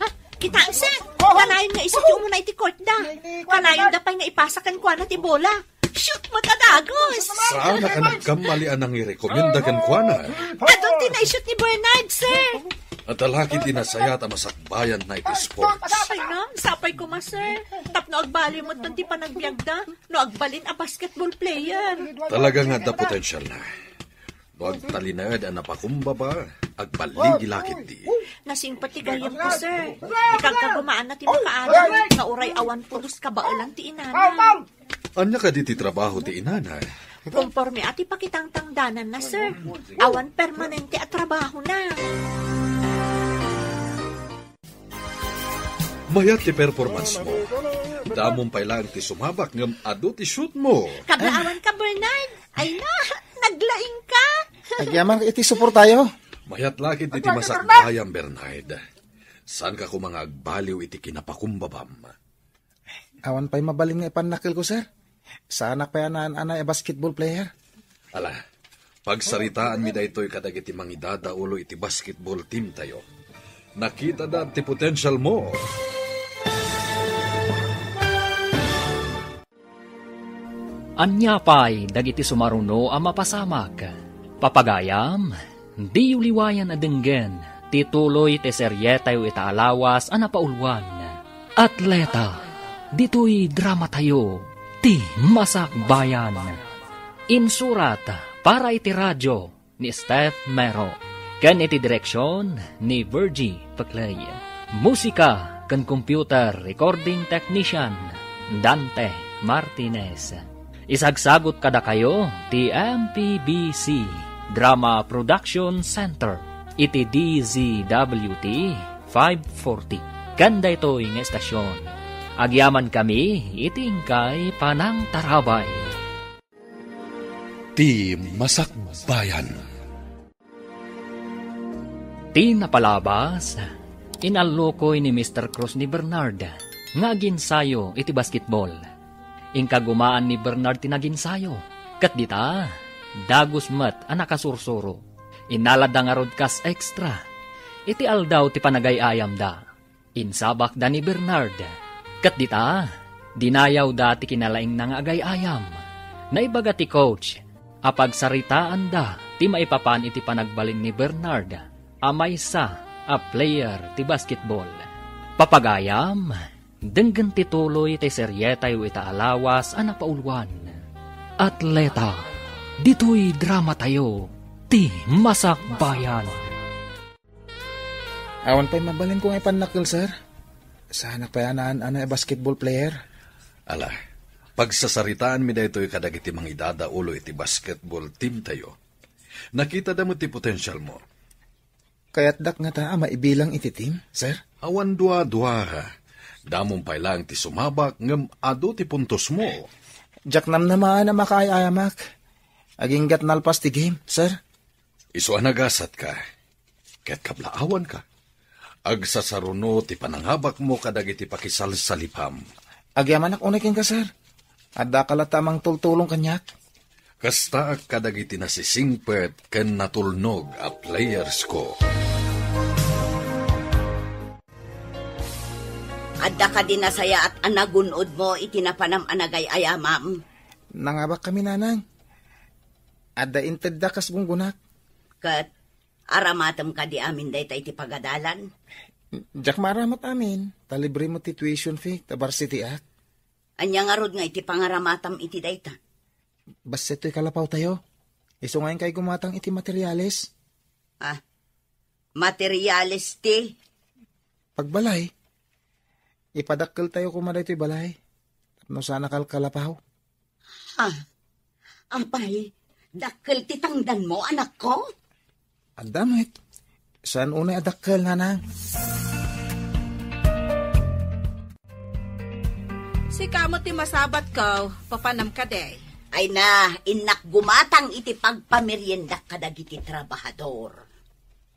Ha, kitaem, sir. Kanayon nga isu ti umuna iti court da. Kanayon da pay nga ipasa kenkuana ti bola. Shoot, makadagos! Saan a nagkamali a nangirekomenda kenkuana? Adun ti naishoot ni Bernard, sir. Adda la ketdi nasayat a masakbayanna iti sports. Ay na, sapay koma, sir. Tapno agbaliw met ti panagbiagda no agbalin a basketball player. Talaga nga adda potensialna. No agtalinaed a napakumbaba, agbaligi la ketdi. Nasingpet ti gayyemko, sir. Ikagkagumaanna ti makaadal nga uray awan pulos kabaelan ti inana. Ania kadi ti trabaho ti inana? Konporme a ti pakitangtangdananna, sir. Awan permanente a trabahona. Mayat ti performance mo. Damom pay laeng ti sumabak ngem adu ti shoot mo. Kablaawan ka, Bernard. Ay na, naglaing ka. Agyaman iti suportayo. Mayat la ketdi ti masakbayan, Bernard. Saan ka koma nga agbaliw iti kinapakumbabam? Awan pay mabalin nga ipannakkelko, sir. Saanak pay a naan-anay a basketball player. Ala, pagsaritaanmi daytoy kadagiti mangidadaulo iti basketball team tayo. Nakitada ti potential mo. Ania pay dagiti sumaruno a mapasamak? Papagayam, diyo liwayan a denggen ti tuloy ti serietayo ita a lawas a napauluan. Atleta, ditoy dramatayo, ti Masakbayan. Insurat para iti radio ni Steph Mero, ken iti direksyon ni Virgie Peclay. Musika ken computer recording technician, Dante Martinez. Isagsagot kadakayo ti M P B C Drama Production Center iti D Z W T five forty. Ken daytoy nga estasyon, agyamankami iti inkay panangtarabay. Ti Masakbayan. Ti napalabas, inallukoy ni Mister Cruz ni Bernard nga aginsayo iti basketball. Inkagumaan ni Bernard ti naginsayo, ket dita, dagus met a nakasursuro. Innaladda ngarud kas extra iti aldaw ti panagay-ayamda. Insabakda ni Bernard. Ket dita, dinayawda ti kinalaingna nga agay-ayam. Naibaga ti coach a pagsaritaanda ti maipapan iti panagbalin ni Bernard a maysa a player ti basketball. Papagayam, denggen ti tuloy ti serietayo ita a lawas a napauluan. Atleta, ditoy dramatayo, ti Masakbayan. Awan pay mabalinko nga ipannakkel, sir. Saanak pay a naan-anay a basketball player. Ala, pagsasaritaanmi daytoy kadagiti mangidadaulo iti basketball team tayo. Nakitada met ti potensial mo. Kayatdak ngata a maibilang iti team, sir? Awan dua-dua. Damom pay laeng ti sumabak ngem adu ti puntos mo. Diak namnamaan a makaay-ayamak. Aginggat nalpas ti game, sir. Isu a nagasat ka, ket kablaawan ka. Agsasaruno ti panangabak mo kadagiti pakisalsalipam. Agyamanak unay kenka, sir. Adda ka latta a mangtultulong kaniak. Kastaak kadagiti nasisingpet ken natulnog a players ko. Adda kadi nasayaat a nagun-od mo iti napanam a nagay-ayamam? Nangabak kami, nanang. Adda intedda kas gunggunak. Ket aramatem kadi amin dayta iti pagadalan? Diak maaramat amin, ta libre mo ti tuition fee, ta varsity ak. Ania ngarud nga iti pangaramatam iti dayta? Bassit toy kalapaw tayo. Isu nga inkay gumatang iti materialis. Ah, materialis ti? Pagbalay. Ipadakkel tayo koma daytoy balay. Tapno saan a kalkalapaw. Ah, apay, dakkel ti tangdanmo, anakko? Adda met. Saan unay a dakkel, nanang? Sika met ti masabatko, papanam kadi? Ay na, innak gumatang iti pagpameriendak kadagiti trabahador.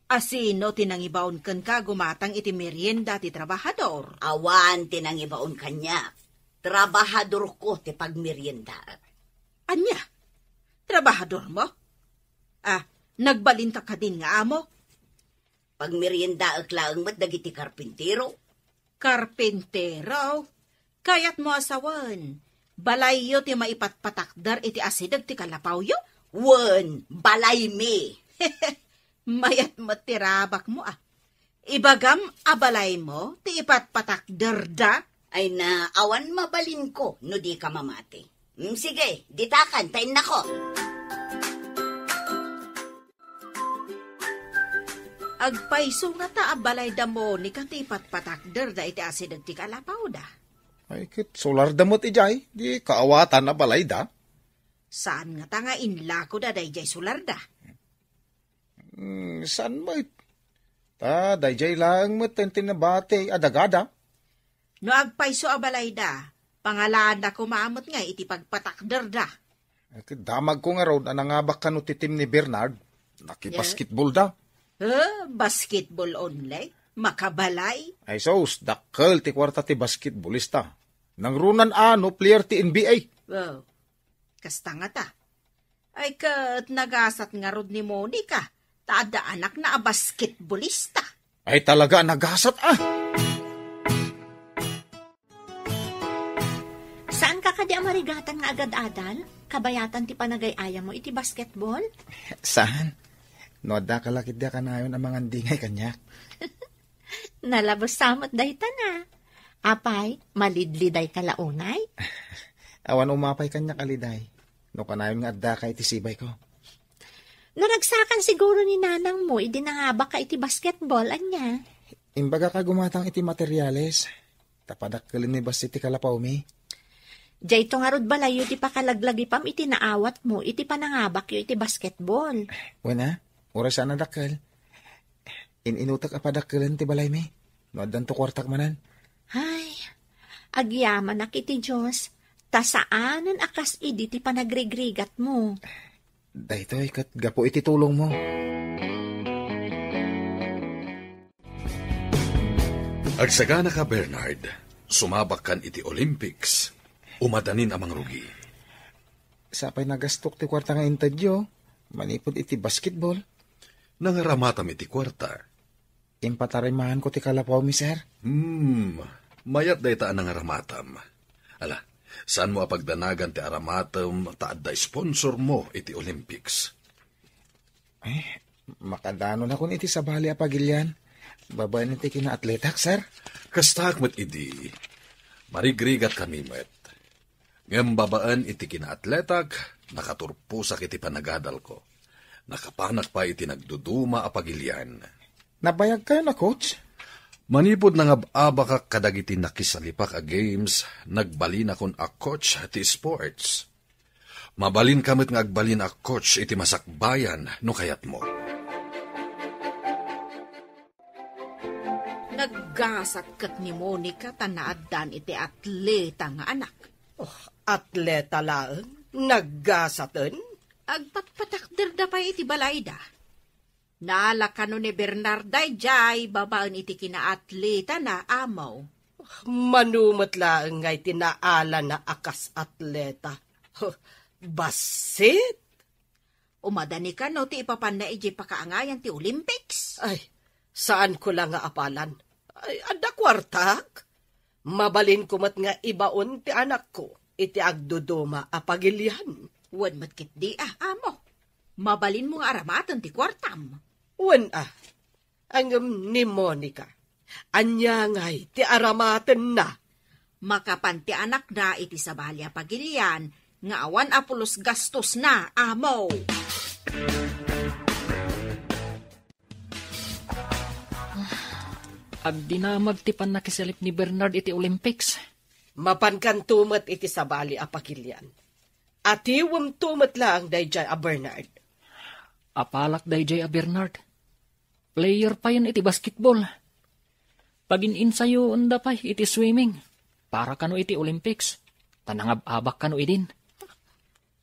A sino ti nangibaon kenka gumatang iti merienda ti trabahador? Awan ti nangibaon kaniak. Trabahadorko ti pagmeriendaek. Ania? Trabahadormo? Ah, nagbalinka kadin nga amo? Pagmeriendaek laeng met dagiti karpintero. Karpintero? Kayatmo a sawen, balayyo ti maipatpatakder iti asideg ti kalapawyo? Wen, balaymi. Mayat met ti rabakmo, a. Ibagam a balaymo ti ipatpatakderda? Ay na, awan mabalinko no dika mamati. Mm, sige, ditakan, ta innako. Agpayso ngata a balayda, Monica, ti ipatpatakderda iti asideg ti kalapawda? Ay, ket solarda met idiay, di kaawatan a balayda. Saan ngata nga inlakoda daydiay solarda? Hmm, saan met? Ta daydiay laeng met ti nabati a dagada. No agpayso a balayda, pangalaanna koma met nga iti pagpatakderda. Ket damagko ngarud a nangabak kano ti team ni Bernard. Nakibasketball da. Eh, basketball only? Makabalay? Ay sus, dakkel ti kuarta ti basketballista. Nangrunan a no player ti N B A. Wow. Kasta ngata. Ay ket nagasat ngarud ni Monica, ta adda anakna a basketballista. Ay talaga a nagasat, a. Saan ka kadi a Marigatan nga agad-adal, kabayatan ti panagay-ayam mo iti basketball? Saan? No adda ka la ketdi a kanayon a mangandingay kaniak. Nalabes sa met dayta na. Apay, malidliday ka la unay? Awan umapay kaniak a liday. No kanayon nga adda ka iti sibayko. Naragsakan siguro ni nanang mo idi nangabak ka iti basketball, ania? Imbagak a gumatang iti materiales. Ta padakkelen ni bassit ti kalapawmi. Dayto ngarud balayyo ti pakalaglagipam iti naawatmo iti panangabakyo iti basketball. Wen a, uray saan a dakkel. In-inutek a padakkelen ti balaymi no addanto kuartak manen. Ay, agyamanak iti Dios, ta saanen a kas idi ti panagrigrigatmo. Daytoy ket gapu iti tulongmo. Agsaganaka, Bernard. Sumabakkan iti Olympics. Umadanin a mangrugi. Sapay nagastok ti kuarta nga intedyo manipud iti basketball. Nangaramatam iti kuarta. Impatarimaanko ti kalapawmi, sir. Hmm, mayat dayta a nangaramatam. Ala, saanmo a pagdanagan ti aramatem ta adda sponsor mo iti Olympics. Eh, makadanonakon iti sabali a pagilian babaen iti kinaatletak, sir? Kastak met idi. Marigrigat kami met. Ngem babaen iti kinaatletak, nakaturposak iti panagadalko. Nakapanak pay iti nagduduma a pagilian. Nabayagkayon a coach? Manipud nangab-abakak kadagiti nakisalipak a games, nagbalinakon a coach ti sports. Mabalinka met nga agbalin a coach iti masakbayan no kayatmo. Naggasat ket ni Monica ta naaddan iti atleta nga anak. Oh, atleta laeng? Naggasaten? Agpatpatakderda pay iti balayda. Nala kano ni Bernard daydiay babaen iti kinaatletana, Amo. Mano met laeng nga iti naalana a kas atleta. Huh, bassit! Umadani kano ti ipapanna idiay pakaangayan ti Olympics? Ay, saanko la nga apalan. Ay, adda kuartak? Mabalinko met nga ibaon ti anakko iti agduduma a pagilian. Wen met ketdi a, Amo. Mabalinmo nga aramaten ti kuartam. Wen a. Ngem ni Monica, ania ngay ti aramatenna? Makapan ti anakna iti sabali a pagilian nga awan a pulos gastosna, Amo. Agdinamag ti pannakisalip ni Bernard iti Olympics. Mapankanto met iti sabali a pagilian. Atiwemto met laeng daydiay a Bernard. Apalak daydiay a Bernard. Player payen iti basketball. Pagin-insayoenda pay iti swimming para kano iti Olympics, ta nangab-abak kano idin.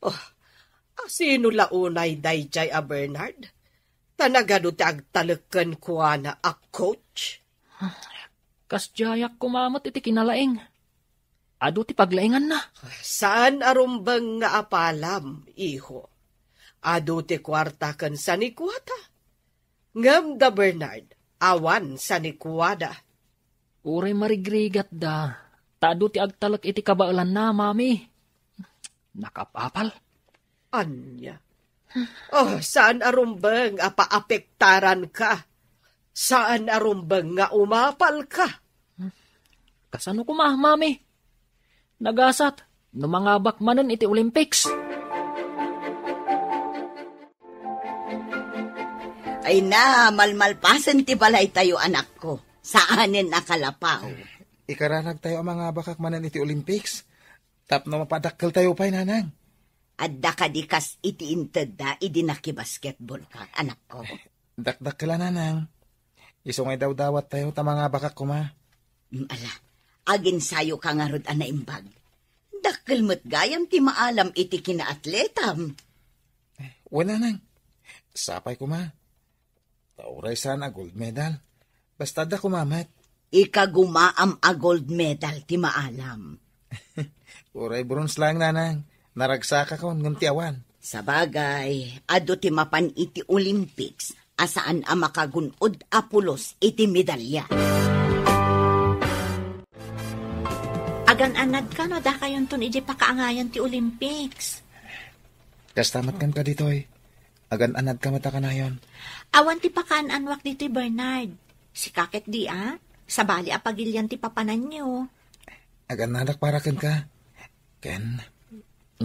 Oh, asino la unay daydiay a Bernard? Ta nagadu ti agtalek kenkuana a coach? Kasdiayak koma met iti kinalaing. Adu ti paglainganna. Saan a rumbeng nga apalam, iho. Adu ti kuarta ken sanikuata. Ngem da Bernard, awan sanikuada. Uray marigrigatda, ta adu ti agtalek iti kabaelanna, Mami. Nakapapal. Ania? Oh, saan a rumbeng a paapektaranka? Saan a rumbeng nga umapalka? Kasano koma, Mami? Nagasat no mangabak manen iti Olympics. Ay na, malmalpasen ti balaytayo, anakko. Saanen a kalapaw. Ikaranagtayo a mangabakak manen iti Olympics. Tapno mapadakkeltayo pay, nanang. Adda kadi kas iti intedda idi nakibasketball ka, anakko? Dakdakkel a, nanang. Isu nga idawdawattayo ta mangabakak koma. Mm, ala, aginsayo ka ngarud a naimbag. Dakkel met gayam ti maalam iti kinaatletam. Wen, nanang. Sapay koma. Ta uray saan a gold medal, basta adda koma met. Ikagumaam a gold medal ti maalam. Uray bronze laeng, nanang. Naragsakakon ngem ti awan. Sabagay, adu ti mapan iti Olympics a saan a makagun-od a pulos iti medalya. Agan-anadka no adakayonton idiay pakaangayan ti Olympics. Kasta met kenka ditoy. Agan-anadka met a kanayon. Awan ti pakaan-anwak ditoy, Bernard. Sika ket di a, sabali a pagilian ti papananyo. Agan-anadak para kenka. Ken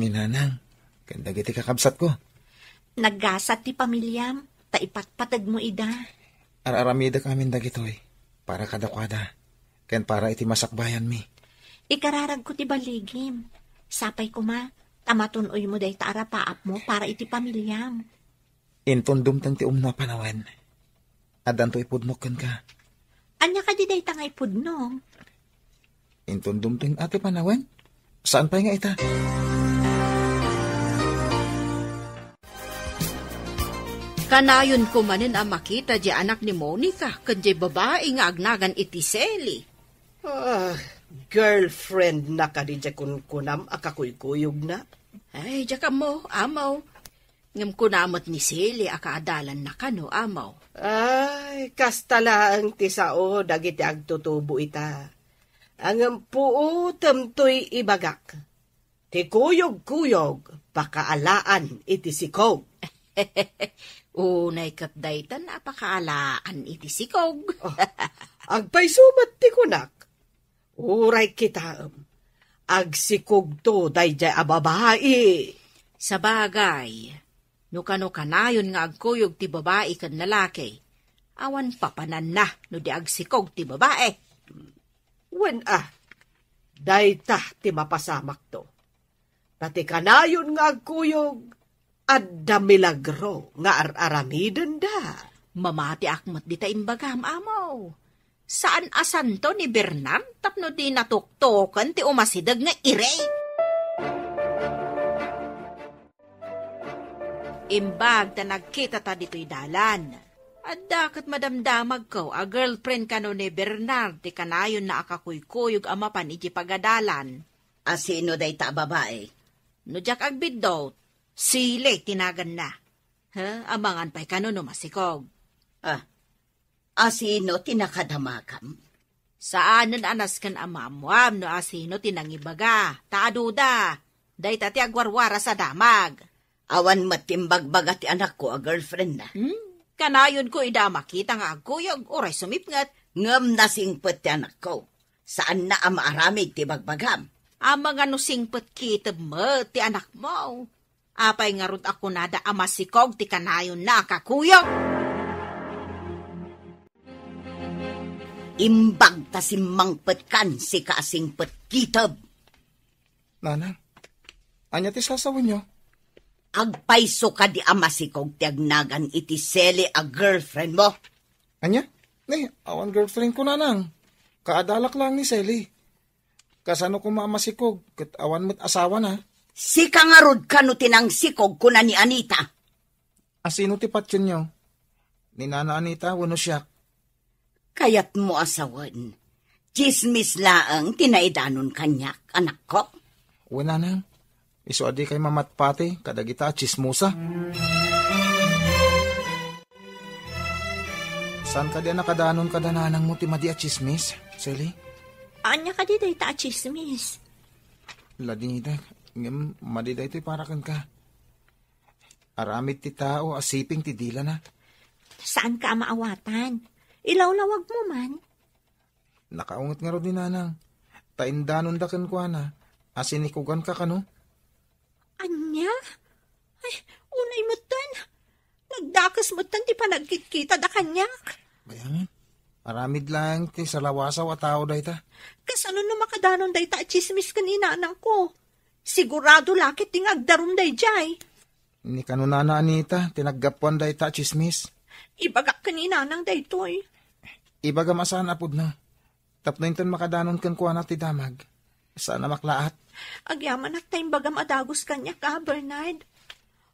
ni nanang, ken dagiti kakabsatko. Naggasat ti pamiliam, ta ipatpategmo ida. Ar-aramidek amin dagitoy, para kadakuada, ken para iti masakbayanmi. Ikararagko ti baligim. Sapay koma, ta matun-oymo dayta a rapaapmo para iti pamiliam. Inton dumteng ti umno a panawen, addanto ipudnok kenka. Ania kadi dayta nga ipudno? Inton dumteng a ti panawen, saan pay nga ita? Kanayon ko manen a makita diay anak ni Monica ken diay babai nga agnagan iti Sally. Ah, girlfriend na kadi diay kunkunam a kakuykuyogna? Ay, diak ammo, amaw. Ngem kuna met ni Sally a kaadalanna kano, amaw. Ay, kasta laeng ti sao dagiti agtutubo ita. Ngem puotem toy ibagak. Ti kuyogkuyog, pakaalaan iti sikog. Unay ket daytan a pakaalaan iti sikog. Oh, agpayso met ti kunak. Uray kitaem, agsikogto daydiay a babai. Sabagay, no kano kanayon nga agkuyog ti babai ken lalaki, awan papananna no di agsikog ti babai. Wen a, dayta ti mapasamakto. Ta ti kanayon nga agkuyog, adda milagro nga ar-aramidenda. Mamatiak met dita imbagam, amaw. Saan a santo ni Bernard tapno di natuktoken ti umasideg nga iri. Imbag ta nagkitata ditoy dalan, adda ket madamdamagko a girlfriend kano ni Bernard ti kanayonna a kakuykuyog a mapan iti pagadalan. A sino dayta a babai? No diak agbiddut, Sally ti naganna. Ha, amangan pay kano no masikog. Ah, a sino ti nakadamagam? Saanen a nasken a maammoam no a sino ti nangibaga, ta aduda. Dayta ti agwarwaras a damag. Awan met ti imbagbaga ti anakko a girlfriendna. Hmm? Kanayonko ida a makita nga agkuyog, uray sumipnget. Ngem nasingpet ti anakko. Saanna a maaramid ti bagbagam. Amangan no singpet kitem met ti anakmo. Apay ngarud a kunada a masikog ti kanayonna a kakuyog? Imbag ta simmangpetkan, sika a singpet kitem. Nanang, ania ti sasawenyo? Agpayso kadi a masikog ti agnagan iti Sally a girlfriendmo? Ania? Ni, awan girlfriendko, nanang. Kaadalak laeng ni Sally. Kasano koma a masikog ket awan met asawana? Sika ngarud kano ti nangsikog, kuna ni Anita. A sino ti patienyo? Ni Nana Anita wenno siak? Kayatmo a sawen, tsismis laeng ti naidanon kaniak, anakko. Wen, nanang, isu a dikay mamatpati kadagita a tsismosa. Saan kadi a nakadanon kada nanangmo ti madi a tsismis, Sally? Ania kadi dayta a tsismis? Ladingita, ngem madi daytoy para kenka. Aramid ti tao a siping ti dilana. Saanka a maawatan. Ilawlawagmo man. Nakaunget ngarud ni nanang, ta indanonda kenkuana a sinikuganka kano. Ania? Ay, unay metten. Nagdakes metten ti panagkitkitada kaniak. Bayangan, aramid laeng ti salawasaw a tao dayta. Kasano no makadanon dayta a tsismis ken ni nanangko? Sigurado la ket ti nga agdarum daydiay. Ni kano Nana Anita ti naggapuan dayta a tsismis. Ibagak ken ni nanang daytoy. Ibagam a saan a pudno. Tapno inton makadanon kenkuana ti damag, saan a maklaat. Agyamanak ta imbagam a dagus kaniak, a, Bernard.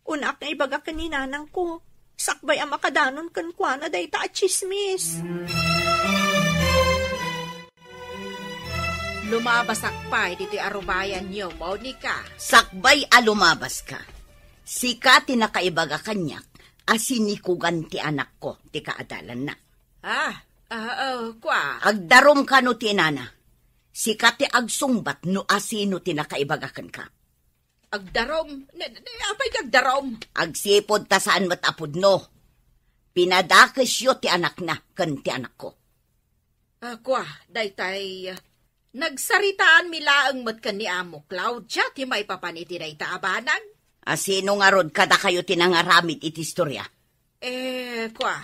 Unak nga ibagak ken ni nanangko, sakbay a makadanon kenkuana dayta a tsismis. Lumabasak pay ditoy arubayanyo, Monica. Sakbay a lumabaska, sika ti nakaibaga kaniak a sinikugan ti anakko ti kaadalanna. Ah, ah, ah, kua. Agdarum kano ti inana. Sika ti agsungbat no asino ti nakaibaga kenka. Agdarom? Ne, ne, apay nga agdarom? Agsipud ta saan met a pudno. Pinadakesyo ti anakna ken ti anakko. Ah, kua, daytay, ah, nagsaritaanmi laeng met ken ni Amo Claudia ti maipapan iti dayta a banag. Asino ngarud kadakayo ti nangaramid iti istoria? Eh, kua,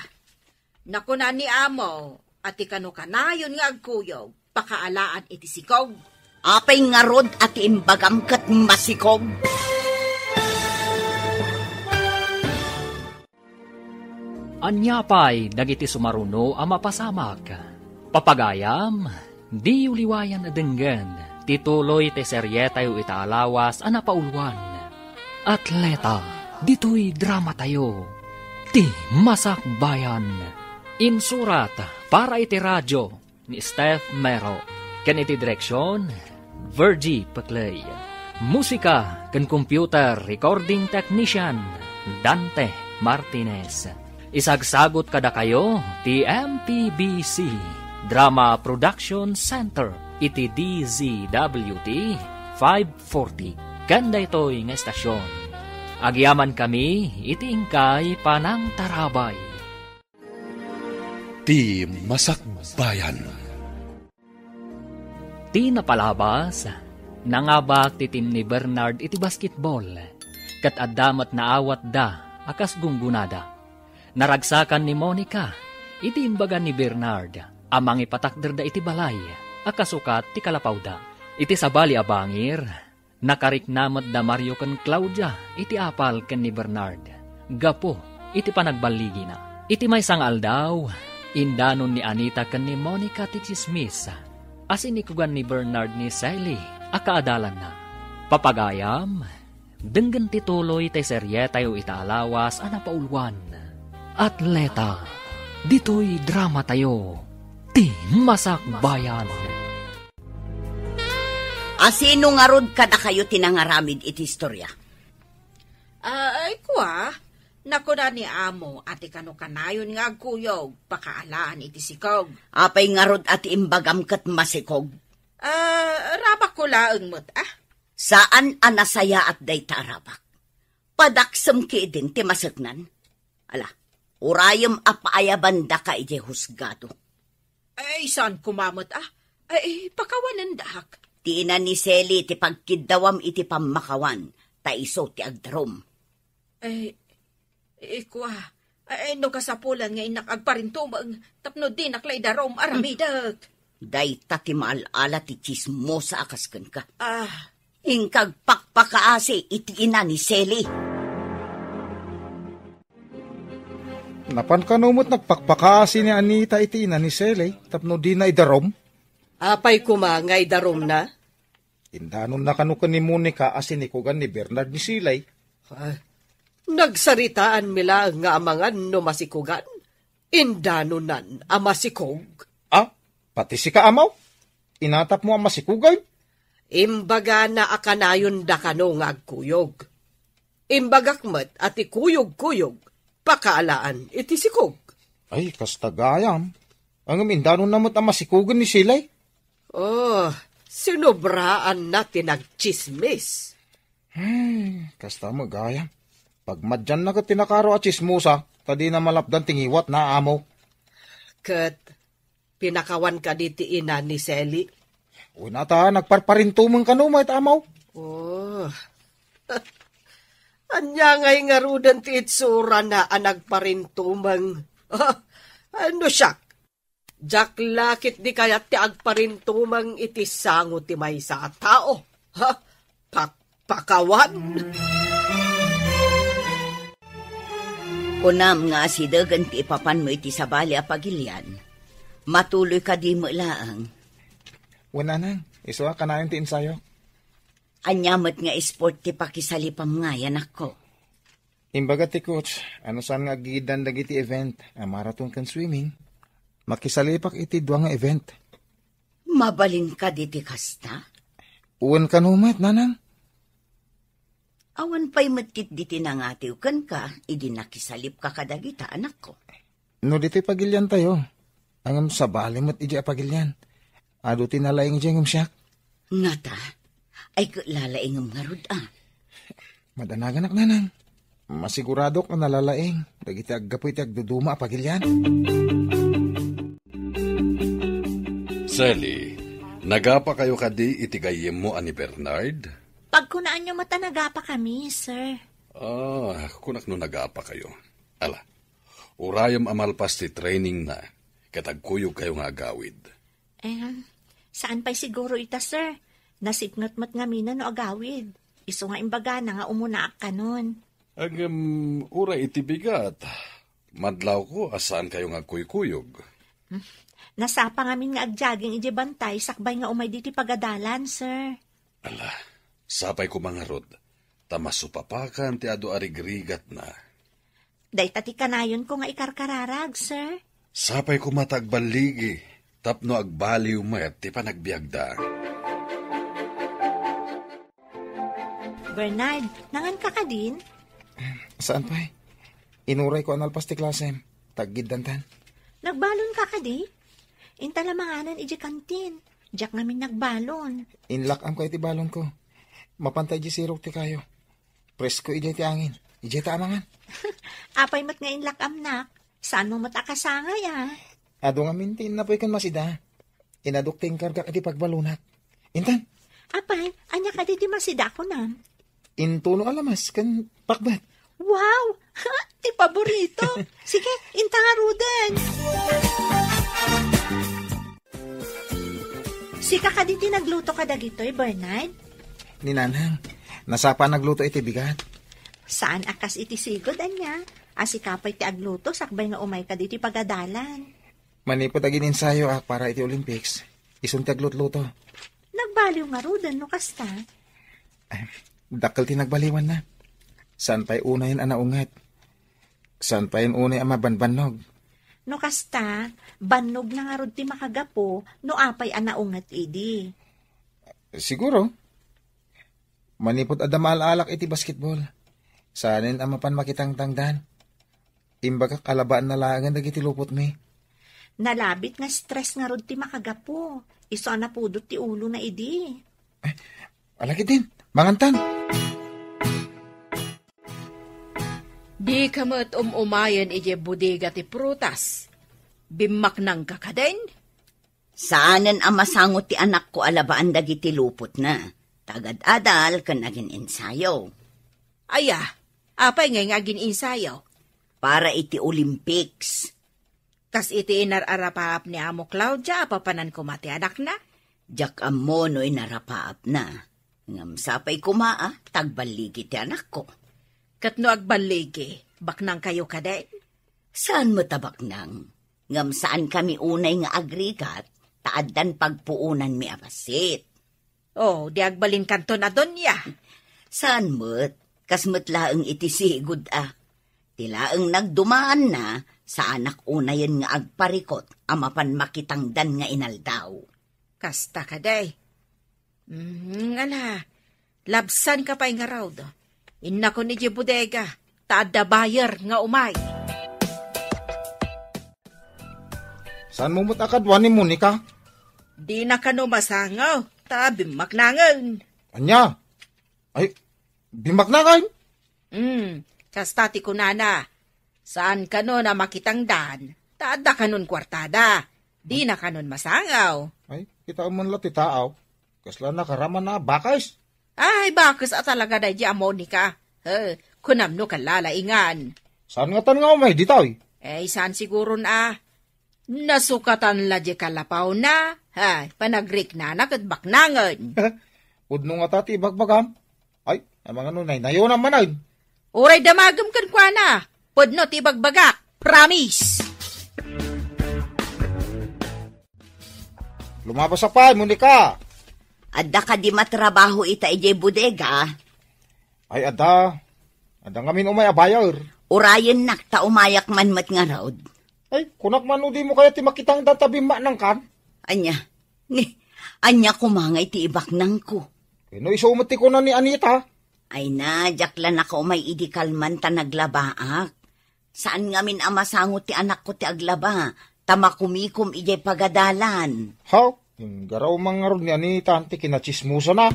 nakuna ni Amo a ti kano kanayon nga agkuyog, pakaalaan iti sikog. Apay ngarud a ti imbagam ket masikog? Ania pay dagiti sumaruno a mapasamak? Papagayam, diyo liwayan a denggen ti tuloy ti serietayo ita a lawas a napauluan. Atleta, ditoy dramatayo, ti Masakbayan. Insurat para iti radio ni Steph Mero, ken iti direksion, Virgie Peclay. Musika ken computer recording technician, Dante Martinez. Isagsagut kadakayo ti M P B C Drama Production Center iti D Z W T five forty ken daytoy nga estasion. Agyamankami iti inkay panangtarabay. Ti Masakbayan. Ti napalabas, nangabak ti team ni Bernard iti basketball, ket adda met naawatda a kas gunggonada. Naragsakan ni Monica iti imbaga ni Bernard a mangipatakderda iti balay a kasukat ti kalapawda. Iti sabali a bangir, nakarikna met da Mario ken Claudia iti apal ken ni Bernard gapu iti panagballigina. Iti maysa nga aldaw, indanon ni Anita ken ni Monica ti tsismis a sinikugan ni Bernard ni Sally a kaadalanna. Papagayam, denggen ti tuloy ti serietayo ita a lawas a napauluan. Atleta, ditoy dramatayo, ti Masakbayan. Asino ngarud kadakayo ti nangaramid iti istoria? Ah, ay, kua, nakuna ni Amo a ti kano kanayon nga agkuyog, pakaalaan iti sikog. Apay ngarud a ti imbagam ket masikog? Ah, rabakko laeng met, ah. Saan a nasayaat dayta a rabak. Padaksem ketdin ti maseknan. Ala, urayem a paayabandaka idiay husgado. Ay, saan koma met, ah? Ay, pakawanendak. Ti ina ni Sally ti pagkiddawam iti pammakawan, ta isu ti agdarum. Ay, ikua, ay, no kasapulan nga innak agparintumeng, tapno dinak la idarum, aramidek. Dayta ti maal-ala ti tsismosa a kas kenka. Ah. Inka agpakpakaasi iti ina ni Sally. Napan kano met nagpakpakaasi ni Anita iti ina ni Sally tapno dina idarum? Apay koma nga idarumna? Indanonna kano ken ni Monica a sinikugan ni Bernard ni Sally. Ah, nagsaritaanmi laeng nga amangan no masikugan. Indanonan a masikog? Ah, pati sika, Amaw? Inatapmo a masikugan? Imbagana a kanayonda kano nga agkuyog. Imbagak met a ti kuyog-kuyog, pakaalaan iti sikog. Ay, kasta gayam. Ngem indanonna met a masikugen ni Sally. Oh, sinobraanna ti nagtsismis. Ay, kasta met gayam. Pagmadianna ket ti nakaro a tsismosa, ta dina malapdan ti ngiwatna, Amaw. Ket pinakawan kadi ti ina ni Sally? Wen a ta, nagparparintumeng kano met, Amaw. Oh. Ania ngay ngaruden ti itsurana a nagparintumeng? Ah, ano siak? Diak la ketdi kayat ti agparintumeng iti sango ti maysa a tao. Ha? Pakpakawan? Kunam nga asidegen ti ipapanmo iti sabali a pagilian. Matuloy kadi met laeng? Wen, Nanang, isu a kanayon ti ensayo. Ania met nga esport ti pakisalipam ngay, anakko? Imbaga ti coach, a no saan nga aggiddan dagiti event a marathon ken swimming, makisalipak iti dua nga event. Mabalin kadi ti kasta? Wen kano met, Nanang. Awan pay met ketdi ti nangatiw kenka idi nakisalipka kadagita, anakko. No ditoy pagiliantayo, ngem sabali met idiay a pagilian. Adu ti nalaing idiay ngem siak. Ngata, ay ket lalaingem ngarud a. Madanaganak, nanang. Masiguradok a nalalaing dagiti aggapu iti agduduma a pagilian. Sally, nagapakayo kadi iti gayyemmo a ni Bernard? Pagkunaanyo met a nagapakami, sir. Ah, kunak no nagapakayo. Ala, urayem a malpas ti trainingna, ket agkuyogkayo nga agawid. Em, saan pay siguro ita, sir. Nasipnget met ngamin no agawid. Isu nga imbagana nga umunaak kanon. Ngem, uray iti bigat, madlawko a saankayo nga agkuykuyog. Hmm. Nasapa ngamin nga agjogging idiay bantay sakbay nga umay ditoy pagadalan, sir. Ala, sapay koma ngarud, ta masupapakan ti adu a rigrigatna. Dayta ti kanayonko nga ikarkararag, sir. Sapay koma ta agballigi, tapno agbaliw met ti panagbiagda. Bernard, nanganka kadin? Saan pay? Inurayko a nalpas ti klasem. Taggiddantan. Nagbalonka kadi? Inta la manganan idiay kantin. Diak ngamin nagbalon. Inlak-amko iti balonko. Mapanta idiay sirok ti kayo. Presko idiay ti angin. Idiay ta amangan. Apay met nga inlak-amnak? Saanmo met a kasangay, a? Adu ngamin ti innapoy ken Masida. Inaduk ti inkargak iti pagbalonak. Intan. Apay, ania kadi ti Masida a kunam? Intulo a lamas ken pakbat. Wow! Ti paborito. Sige, inta ngaruden. Sika kadi ti nagluto kadagitoy, Bernard? Ni nanang, nasapa a nagluto iti bigat. Saan a kas iti sigud, ania? A sika pay ti agluto sakbay nga umayka ditoy pagadalan. Manipud agin-ensayoak para iti Olympics, isun ti aglutluto. Nagbaliw ngaruden no kasta. Ay, dakkel ti nagbaliwanna. Saan pay unayen a naunget. Saan pay unay a mabanbannog. No kasta, bannogna ngarud ti makagapu no apay a naunget idi. Siguro. Manipud adda maal-alak iti basketball. Saanen a mapan makitangtangdan. Imbagak a labaanna laengen dagiti lupotmi. Nalabit nga stress ngarud ti makagapu. Isu a napudot ti ulona idi. Eh, ala ketdin, mangantan. Dika met um-umayen idiay bodega ti prutas. Bimmaknangka kadin? Saanen a masango ti anakko a labaan dagiti lupotna. Ta agad-adal ken agin-ensayo. Aya, apay ngay nga agin-ensayo? Para iti Olympics. Kas iti inar-arapaap ni Amo Claudia a papanan koma ti anakna? Diak ammo no inarapaapna. Ngem sapay koma a ta agballigi ti anakko. Ket no agballigi, baknangkayo kadi? Saan met a baknang. Ngem saankami unay nga agrigat, ta addan pagpuonanmi a bassit. Oh, di agbalinkanton a donia. Saan met, kas met laeng iti sigud a. Ti laeng nagdumaanna, saanak unayen nga agparikot a mapan makitangdan nga inaldaw. Kasta kadi. Mm, ala, labsanka pay ngarud. Innakon idiay bodega, ta adda buyer nga umay. Saanmo met a kadua ni Monica? Dina kano masango, ta bimmaknangen. Ania? Ay, bimmaknangen? Hmm, kasta ti kunana. Saan kano na makitangdan, ta adda kanon kuartada. Dina kanon masango. Ay, kitaem man la ti taaw. Kasla nakaraman a bakes. Ay, bakes a talaga daydi a Monica. He, kunam no kallalaingan. Saan ngatan nga umay ditoy? Eh, saan siguron a? Nasukatan la di kalapawna. Ay, panagriknana ket baknangen. Pudno ngata ti ibagbagam? Ay, amangano naynayonam manen. Uray damagem kenkuana. Pudno ti ibagbagak. Promise. Lumabas sa pay, Monica. Adda kadi matrabaho ita idiay bodega? Ay, adda. Adda ngamin umay a buyer. Urayennak ta umayak man met ngarud. Ay, kunak man no dimo kayat ti makitangdan ta bimmaknangkan? Ania? Ni, ania koma nga iti ibaknangko? Eh, no isu met ti kuna ni Anita? Ay na, diak la nakaumay idi kalman ta naglabaak. Saan ngamin a masango ti anakko ti aglaba, ta makumikom idiay pagadalan. Haw? Garaw man ngarud ni Anita ti kinatsismosana.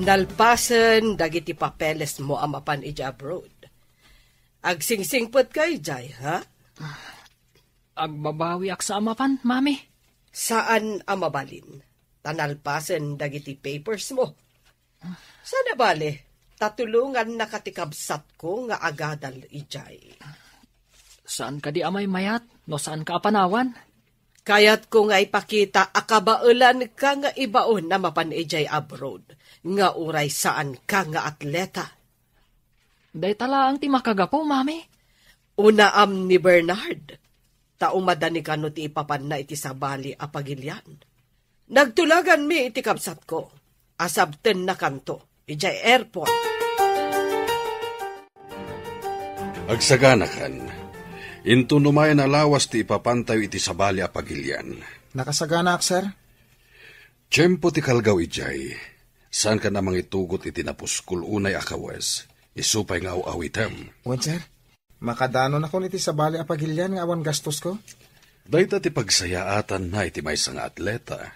Nalpasen dagiti papelesmo a mapan idiay abroad. Agsingsingpetka idiay, ha? Agbabawiak sa a mapan, Mami. Saan a mabalin. Ta nalpasen dagiti papersmo. Saan a bale, ta tulongannaka ti kabsatko nga agadal idiay. Saan kadi a maymayat no saanka a panawan? Kayatko nga ipakita a kabaelanka nga ibaon a mapan idiay abroad nga uray saanka nga atleta. Dayta laeng ti makagapu, Mami. Unaam ni Bernard, ta umadani kano ti ipapanna iti sabali a pagilian. Nagtulaganmi iti kabsatko a sabtennakanto idiay airport. Agsaganakan, inton umay a lawas ti ipapantayo iti sabali a pagilian. Nakasaganaak, sir. Tiempo ti kalgaw idiay. Saankan a mangitugot iti napuskol unay a kawes. Isu pay nga aw-awitem. Wen, sir. Makadanonakon iti sabali a pagilian nga awan gastosko? Dayta ti pagsayaatanna iti maysa nga atleta.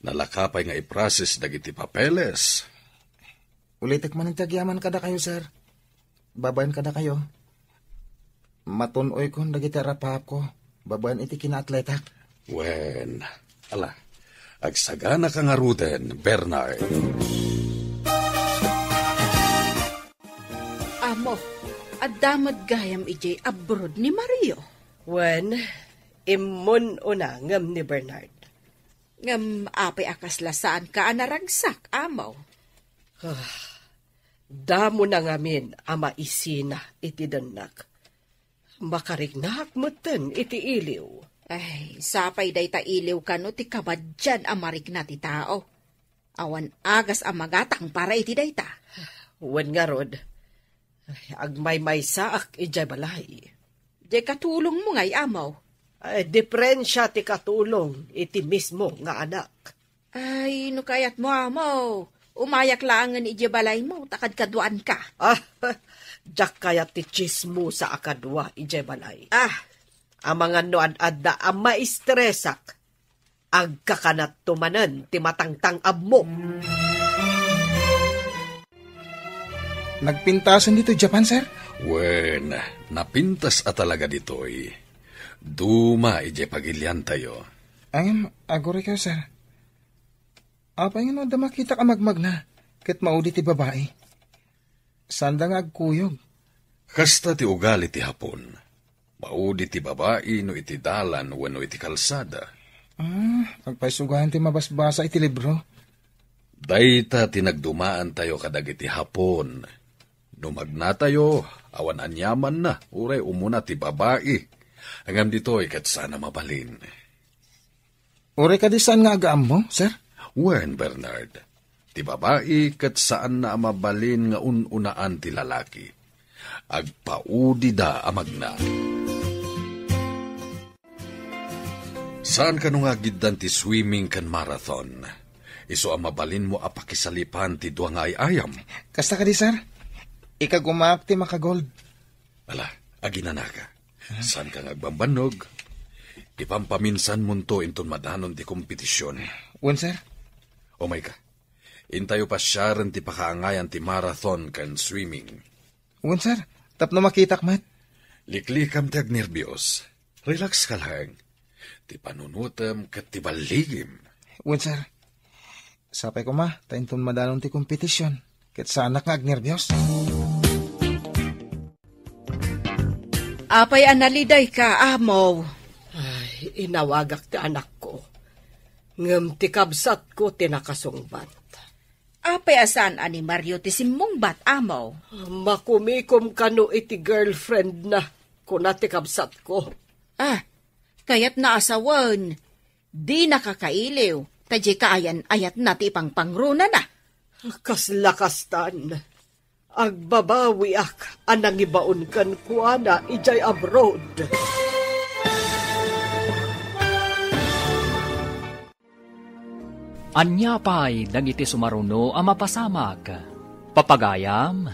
Nalaka pay nga iproses dagiti papeles. Ulitek manen ti agyaman kadakayo, sir. Babaen kadakayo. Matun-oykon dagiti arapahapko babaen iti kinaatletak. Wen, ala, agsaganaka ngaruden, Bernard. Amo, adda met gayam idiay abroad ni Mario. Wen, immun-una ngem ni Bernard. Ngem apay a kasla saanka a naragsak, Amo? Ah, damo na ngamin a maisina iti dennak. Makariknak metten iti iliw. Ay, sapay dayta iliw kano ti kabaddian a marikna ti tao. Awan agas a magatang para iti dayta. Wen ngarud, ay, agmaymaysaak idiay balay. Diay katulongmo ngay, Amo? Ay, diferensia ti katulong iti mismo nga anak. Ay, no kayatmo, Amo, umayak laengen idiay balaymo, ta kadkaduaanka. Ah, diak kayat ti tsismosa a kadua idiay balay. Ah, amangan no ad-adda a maistresak, agkakanatto manen ti matangtang-abmo. Nagpintasen ditoy Japan, sir? Wen, napintas a talaga ditoy. Duma idiay pagiliantayo. Ngem, aguray kayo, sir. Apay nga no adda makitak a magmagna, ket maudi ti babai? Saanda nga agkuyog. Kasta ti ugali ti Hapon. Maudi ti babai no iti dalan wenno iti kalsada. Ah, agpaisugayan ti mabasbasa iti libro. Dayta ti nagdumaantayo kadagiti Hapon. No magnatayo, awan aniamanna, uray umuna ti babai. Ngem ditoy ket saan a mabalin. Uray kadi saan nga agaammo, sir? Wen, Bernard. Ti babai ket saanna a mabalin nga un-unaan ti lalaki. Agpaudida a magna. Saan kano nga agiddan ti swimming ken marathon? Isu a mabalinmo a pakisalipan ti dua nga ay-ayam. Kasta kadi, sir? Ikagumaak ti makagold. Ala, aginanaka. Saanka nga agbambannog? Ipampaminsanmonto inton madanon ti kompetision. Wen, sir. Umayka. Intayo pasiaren ti pakaangayan ti marathon ken swimming. Wen, sir. Tapno makitak met. Liklikam ti agnerbios. Relax ka laeng. Ti panunotem ket ti balligim. Wen, sir. Sapay koma, ta inton madanon ti kompetision, ket saanak nga agnerbios. Apay a nalidayka, Amo? Ay, inawagak ti anakko. Ngem ti kabsatko ti nakasungbat. Apay a saan a ni Mario ti simmungbat, Amo? Makumikom kano iti girlfriendna, kuna ti kabsatko. Ah, kayatna a sawen, dina kakailiw, ta diay kaayan-ayatna ti ipangpangrunana. Kasla kastan, agbabawiak a nangibaon kenkuana idiay abroad. Ania pay dagiti sumaruno a mapasamak? Papagayam,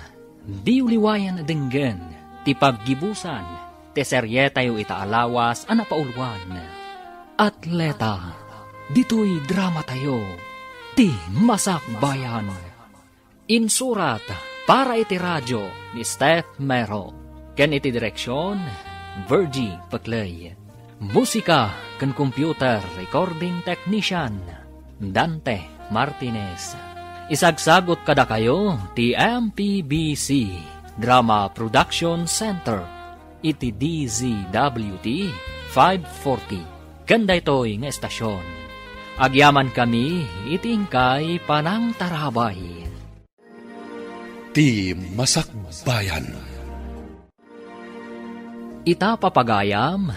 diyo liwayan a denggen ti paggibusan ti serietayo ita a lawas a napauluan. Atleta, ditoy dramatayo, ti Masakbayan. Insurat para iti radio ni Steph Mero, ken iti direksion, Virgie Peclay. Musika ken computer recording technician, Dante Martinez. Isagsagut kadakayo ti M P B C Drama Production Center iti D Z W T five forty. Ken daytoy nga estasion, agyamankami iti inkay panangtarabay. Ti Masakbayan. Ita, papagayam,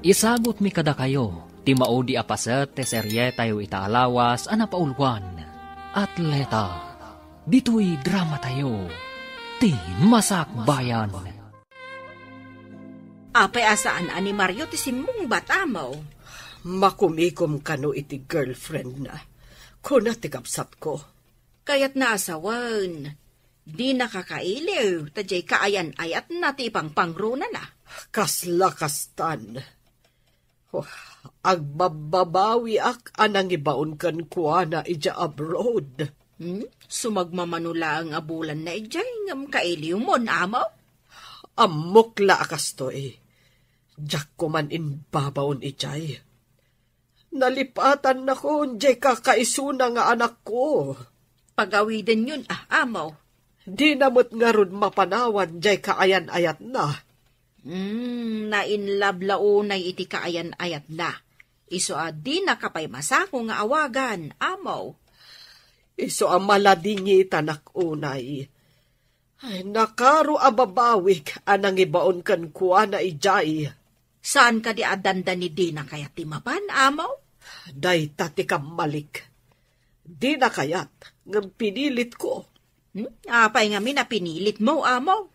isagutmi kadakayo ti maudi a paset ti serietayo ita a lawas a napauluan, Atleta. Ditoy dramatayo, ti Masakbayan. Apay a saan a ni Mario ti simmungbat, Amo? Makumikom kano iti girlfriendna, kuna ti kabsatko. Kayatna a sawen, dina kakailiw ta diay kaayan-ayatna ti ipangpangronana. Kasla kastan. Oh, agbabbabawiak a nangibaon kenkuana idiay abroad. Hmm? Sumagmamano laeng a bulanna idiay ngem kailiwmon, Amo? Ammok la a kastoy. Diak koman imbabaon idiay. Nalipatannakon diay kakaisuna nga anakko. Pagawidenyon, ah, Amo. Dina met ngarud mapanawan diay kaayan-ayatna. Hmm, nainlab la unay iti kaayan-ayatna. Isu a dina ka pay masango nga awagan, Amo. Isu a maladingitanak unay. Ay, nakaro a babawik a nangibaon kenkuana idiay. Saan kadi a dandani dina kayat ti mapan, Amo? Dayta ti kammalik. Dina kayat, ngem pinilitko. Hmm? Apay ngamin a pinilitmo, Amo?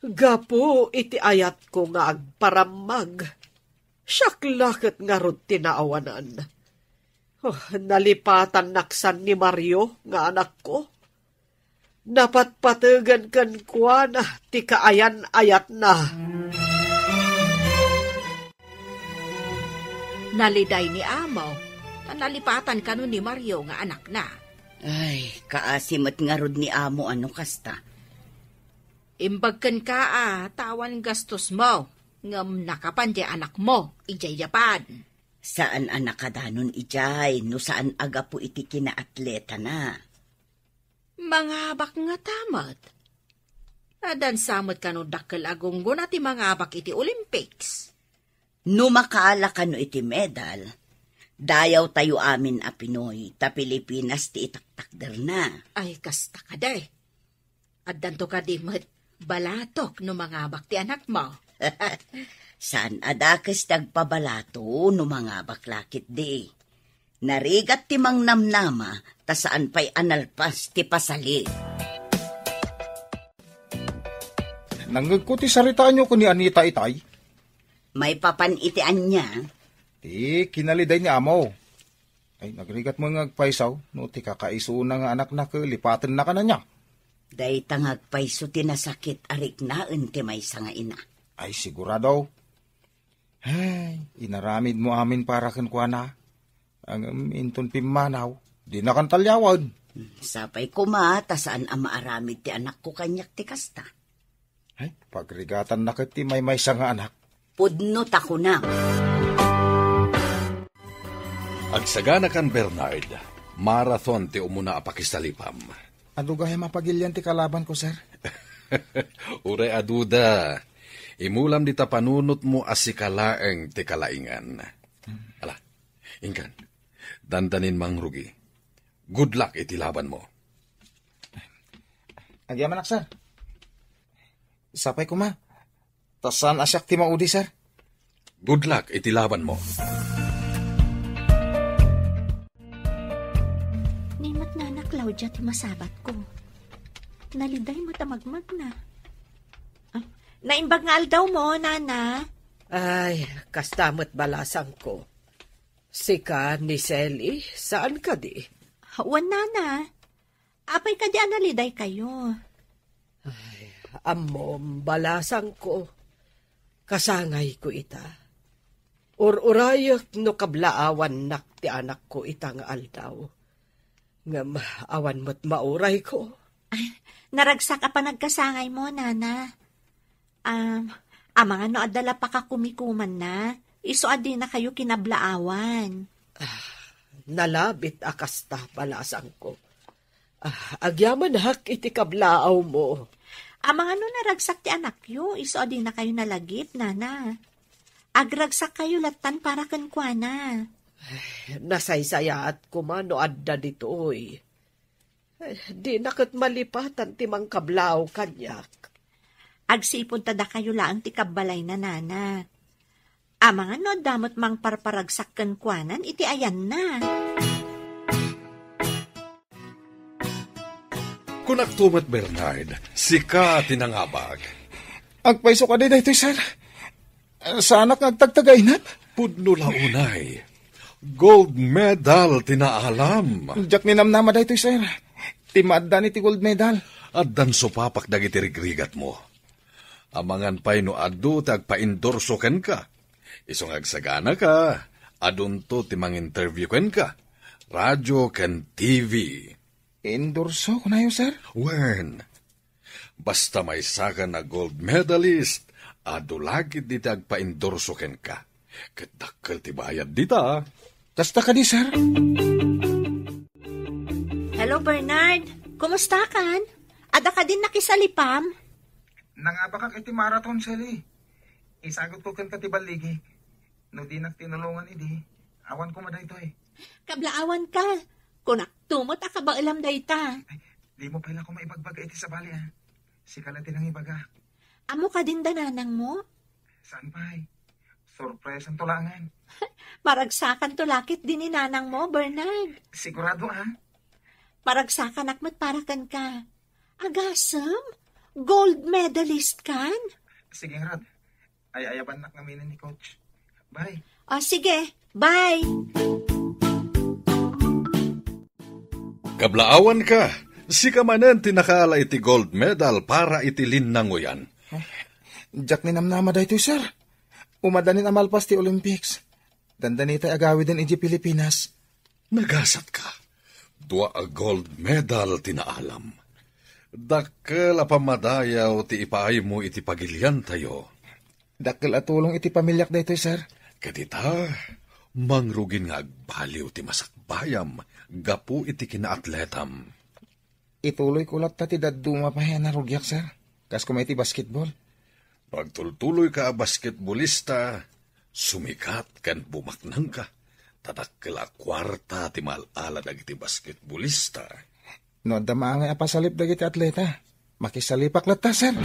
Gapu iti ayatko nga agparammag. Siak la ket ngarud ti naawanan. Oh, nalipatannak san ni Mario nga anakko. Napatpategan kenkuana ti kaayan-ayatna. Naliday ni Amo, ta nalipatan kano ni Mario nga anakna. Ay, kaasi met ngarud ni Amo a no kasta. Imbag kenka a ta awan gastosmo, ngem nakapan diay anakmo idiay Japan. Saan a nakadanon idiay no saan a gapu iti kinaatletana. Mangabak ngata met. Adda sa met kano dakkel a gunggona ti mangabak iti Olympics. No makaala kano iti medal, dayawtayo amin a Pinoy ta Pilipinas ti itaktakderna. Ay, kasta kadi. Addanto kadi met balatok no mangabak ti anakmo. Saan a dakes ti agpabalato no mangabak la ketdi. Narigat ti mangnamnama ta saan pay a nalpas ti pasali. Nangngegko ti saritaanyo ken ni Anita itay. Maipapan iti ania? Ti kinaliday ni Amo. Ay, nagrigat met nga agpayso, no ti kakaisuna nga anakna ket lipatenna kaniana. Dayta nga agpayso ti nasakit a riknaen ti maysa nga ina. Ay, sigurado. Ay, inaramidmo amin para kenkuana. Ngem inton pimmanaw, dinakan talliawen. Sapay koma ta saan a maaramid ti anakko kaniak ti kasta. Ay, pagrigatanna ket ti maymaysa nga anak. Pudno ta kunam. Agsaganakan, Bernard. Marathon ti umuna a pakisalipam. Adu gayam a pagilian ti kalabanko, sir? Uray aduda. Imulam dita panunotmo a sika laeng ti kalaingan. Ala, inkan. Dandanin mangrugi. Good luck iti labanmo. Agyamanak, sir. Sapay koma. Ta saan a siak ti maudi, sir. Good luck iti labanmo. Ni met Nana Claudia ti masabatko. Naliday met a magmagna. Ah, naimbag nga aldawmo, Nana. Ay, kasta met balasangko. Sika ni Selly, saan kadi? Wen, Nana. Apay kadi a nalidaykayo? Ay, ammom, balasangko. Kasangayko ita. Ur-urayek no kablaawannak ti anakko ita nga aldaw. Ngem awan met maurayko. Ay, naragsak a panagkasangaymo, Nana. Um, amangan no adda la pakakumikumanna, isu a dinakayo kinablaawan. Ah, nalabit a kasta, balasangko. Ah, agyamanak iti kablaawmo. Amangan no naragsak ti anakyo, isu a dinakayo nalagip, Nana. Agragsakkayo lattan para kenkuana. Nasaysayaat koma no adda ditoy. Eh, dina ket malipatan ti mangkablaaw kaniak. Agsipud ta dakayo laeng ti kabbalayna, Nana. Amangan no adda met mangparparagsak kenkuanan iti ayanna. Kunakto met, Bernard, sika ti nangabak. Agpayso kadi daytoy, sir. Saanak nga agtagtagainep? Pudno la unay. Gold medal ti naalam. Diak ninamnama daytoy, sir. Ti maaddan iti gold medal. Addan supapak dagiti rigrigatmo. Amangan pay no adu ti agpaindorso kenka. Isu nga agsaganaka, adunto ti manginterview kenka. Radio ken T V. Endorso, kunayo, sir? Wen, basta maysakan a gold medalist, adu la ketdi ti agpaindorso kenka. Ket dakkel ti bayad dita. Kasta kadi, sir? Hello, Bernard. Kumustakan? Adda kadin nakisalipam? Nangabakak iti marathon, Sally. Isagutko kenka ti balligik. No dinak tinulongan idi, awan koma daytoy. Kablaawanka. Kunakto met a kabaelam dayta. Ay, dimo pay la koma ibagbaga iti sabali, a. Sika la ti nangibaga. Ammo kadin da nanangmo? Saan pay? Sorpresanto laengen. Maragsakanto la ketdi ni nanangmo, Bernard. Sigurado, a? Maragsakanak met para kenka. Agasem? Gold medalist kan? Sige ngarud. Ay-ayabannak ngamin ni Coach. Bye. O, sige. Bye. Kablaawanka, sika manen ti nakaala iti gold medal para iti linnangoyan. Diak ninamnama daytoy, sir. Umadanin a malpas ti Olympics. Dandanitay agawiden iti Pilipinas. Nagasatka. Dua a gold medal ti naalam. Dakkel a pammadayaw ti ipaaymo iti pagiliantayo. Dakkel a tulong iti pamiliak daytoy, sir. Ket ita, mangrugin nga agbaliw ti masakbayam gapu iti kinaatletam. Ituloyko latta ti dadduma pay a narugiak, sir. Kas koma iti basketball. No agtultuloyka a basketbolista, sumikat ken bumaknangka. Ta dakkel a kuarta ti maal-ala dagiti basketbolista. No adda maangay a pasalip dagiti atleta, makisalipak latta, sir.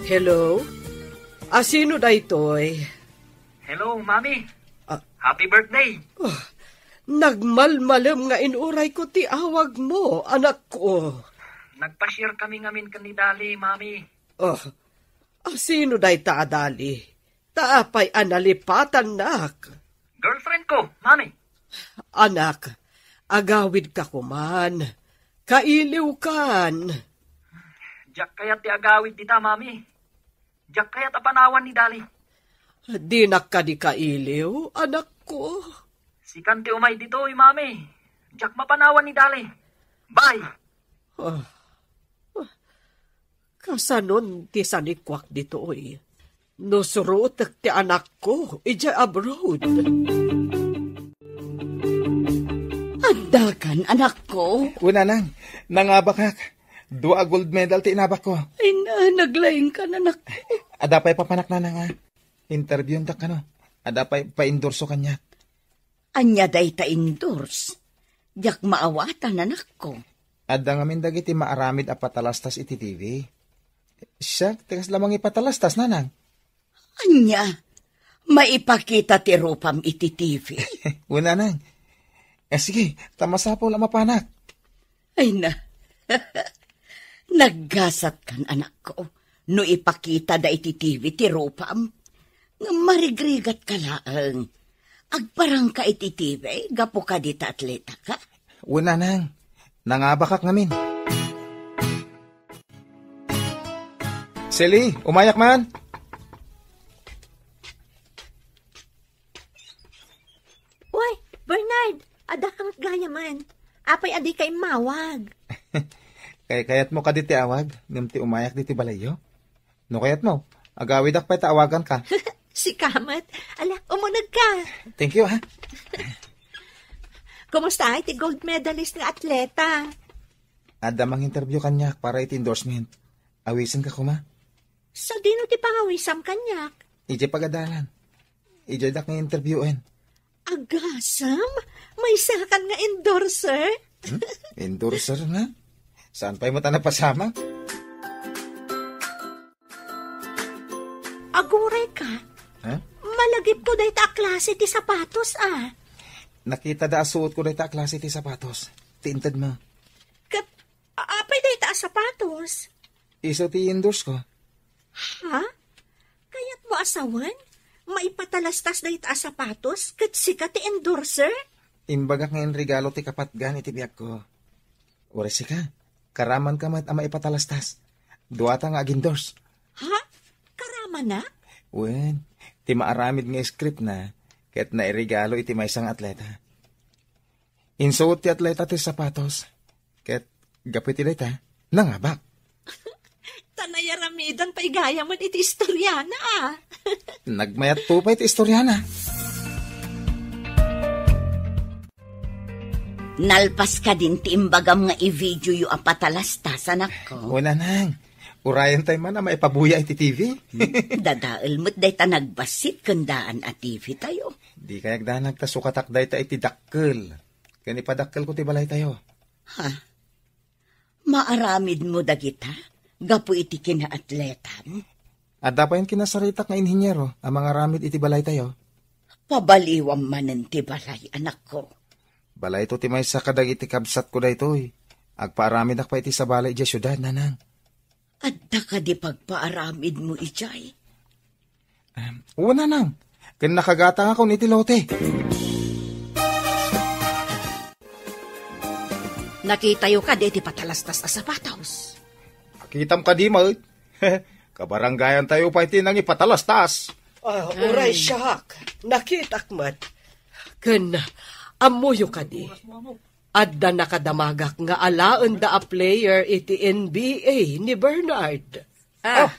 Hello? Asino daytoy? Hello, Mami. Ah. Happy birthday. Ah, nagmalmalem nga inurayko ti awagmo, anakko. Nagpasiar kami ngamin ken ni Dali, Mami. Ah, asino dayta a Dali? Ta apay a nalipatannak? Girlfriend ko, Mami. Anak, agawidka koman. Kailiwkan. Diak kayat ti agawid dita, Mami. Diak kayat a panawan ni Dali. Dinak kadi kailiw, anakko? Sikan ti umay ditoy, Mami. Diak mapanawan ni Dali. Bye. Ah. Kasanon ti sanikuak ditoy? No surotek ti anakko idiay abroad. Addakan, anakko? Wen, nanang, nangabakak. Dua a gold medal ti inabakko. Ay na, naglaingkan, anakko. Adda pay papanak, nanang, a. Interviewtak kano. Adda pay pa-endorso kaniak. Ania dayta endorse? Diak maawatan, anakko. Adda ngamin dagiti maaramid a patalastas iti T V. Siak ti kasla mangipatalastas, nanang. Ania? Maipakita ti rupam iti T V? Wen, nanang. Eh, sige, ta masapul a mapanak. Ay na. Naggasatkan, anakko, no ipakitada iti T V ti rupam. Ngem marigrigatka laeng. Agparangka iti T V gapu kadi ta atletaka? Wen, nanang. Nangabakak ngamin. Chelly, umayak man! Uy, Bernard, adda ka met gayamen. Apay a dika immawag? Kay kayatmo kadi ti awag, ngem ti umayak ditoy balayyo? No kayatmo, agawidak pay ta awaganka. Sika met. Ala, umuneg ka. Thank you, ha. Kumusta iti gold medalist nga atleta? Adda mang-interview kaniak para iti endorsement. Awisenka koma. Sadino ti pangawisam kaniak? Idiay pagadalan. Idiay dak nga interviewen. Agasam? Maysakan nga endorser? Hmm? Endorser nga? Saan pay mo ta napasamak? Aguray ka? Ha? Malagipko dayta a klase ti sapatos, a. Nakita da a suot ko dayta a klase ti sapatos. Ti inted mo. Ket, a-, apay dayta a sapatos? Isu ti endorse ko. Ha? Kayatmo a sawen? Maipatalastas dayta a sapatos ket sika ti endorser? Imbagak nga inregalo ti kapatgan iti biagko. Uray sika, karamanka met a maipatalastas. Duata nga ag-endorse. Ha? Karamanak? Wen, ti maaramid nga scriptna ket nairegalo iti maysa nga atleta. Insuot ti atleta ti sapatos. Ket gapu iti dayta, nangabak. Ta nayaramidan pay gayamen iti istoriana, a. Nagmayatto pay ti istoriana. Nalpas kadin ti imbagam nga i-videoyo a patalastas, anakko. Una nang, urayen tay man a maipabuya iti T V. Dadael met dayta nagbassit ken daan a T V tayo. Di kayat danag ta sukatak dayta iti dakkel. Ken ipadakkelko ti balaytayo. Ha? Maaramidmo dagita gapu iti kinaatletam? Adda payen kinasaritak nga inhiniero a mangaramid iti balaytayo. Pabaliwam manen ti balay, anakko. Balayto ti maysa kadagiti kabsatko daytoy. Agpaaramidak pay iti sabali idiay siudad, nanang. Adda kadi pagpaaramidmo idiay? Em, wen, nanang. Ken nakagatangakon iti lote. Nakitayo kadi iti patalastas a sapatos? Nakitam kadi met. Kabarangayantayo pay ti nangipatalastas. Ah, uray Ay. siak. Nakitak met. Ken ammoyo kadi? Adda nakadamagak nga alaenda a player iti N B A ni Bernard. Ah. Oh.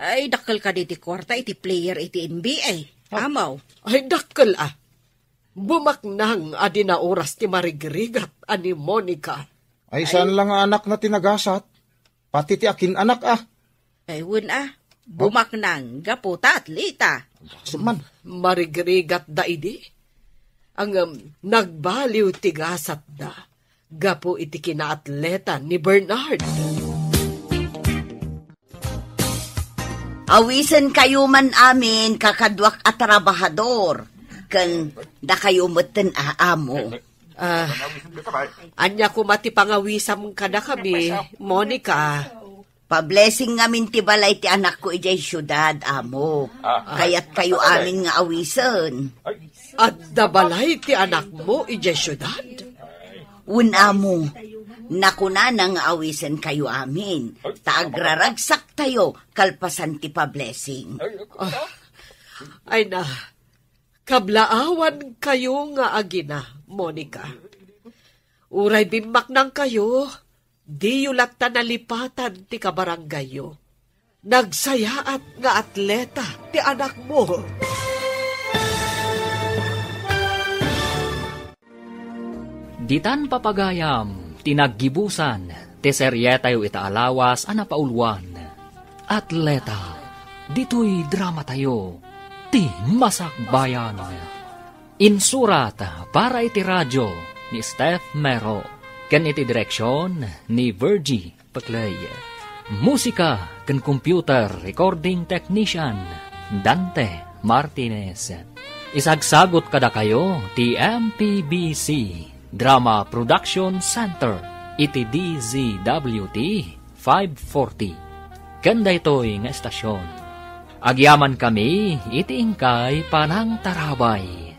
Ay, dakkel kadi ti kuarta iti player iti N B A. Ah. Amaw. Ay, dakkel, a. Bumaknang a di naoras ti marigrigat a ni Monica. Ay, saan Ay. lang nga anakna ti nagasat? Pati ti akin-anak, a. Ay, wen, a. Bumaknang gapu ta atleta. Saan man? Marigrigatda idi. Ngem, nagbaliw ti gasatda gapu iti kinaatleta ni Bernard. Awisenkayo man amin, kakaduak a trabahador, ken dakayo metten a amo. Ah, ania koma ti pangawisam kadakami, Monica? Pablessing ngamin ti balay ti anakko idiay siudad, amo. Ah. Kayatkayo amin nga awisen. Adda balay ti anakmo idiay siudad? Wen, amo. Nakunana nga awisenkayo amin, ta agraragsaktayo kalpasan ti pablessing. Ah, ay na, kablaawankayo nga agina, Monica. Uray bimmaknangkayo, diyo latta nalipatan ti kabarangayyo. Nagsayaat nga atleta ti anakmo. Ditan papagayam ti naggibusan ti serietayo ita a lawas a napauluan. Atleta, ditoy dramatayo, ti Masakbayan. Insurat para iti radio ni Steph Mero, ken iti direksion ni Virgie Peclay. Musika ken computer recording technician, Dante Martinez. Isagsagut kadakayo ti M P B C Drama Production Center iti D Z W T five forty. Ken daytoy nga estasion, agyamankami iti inkay panangtarabay.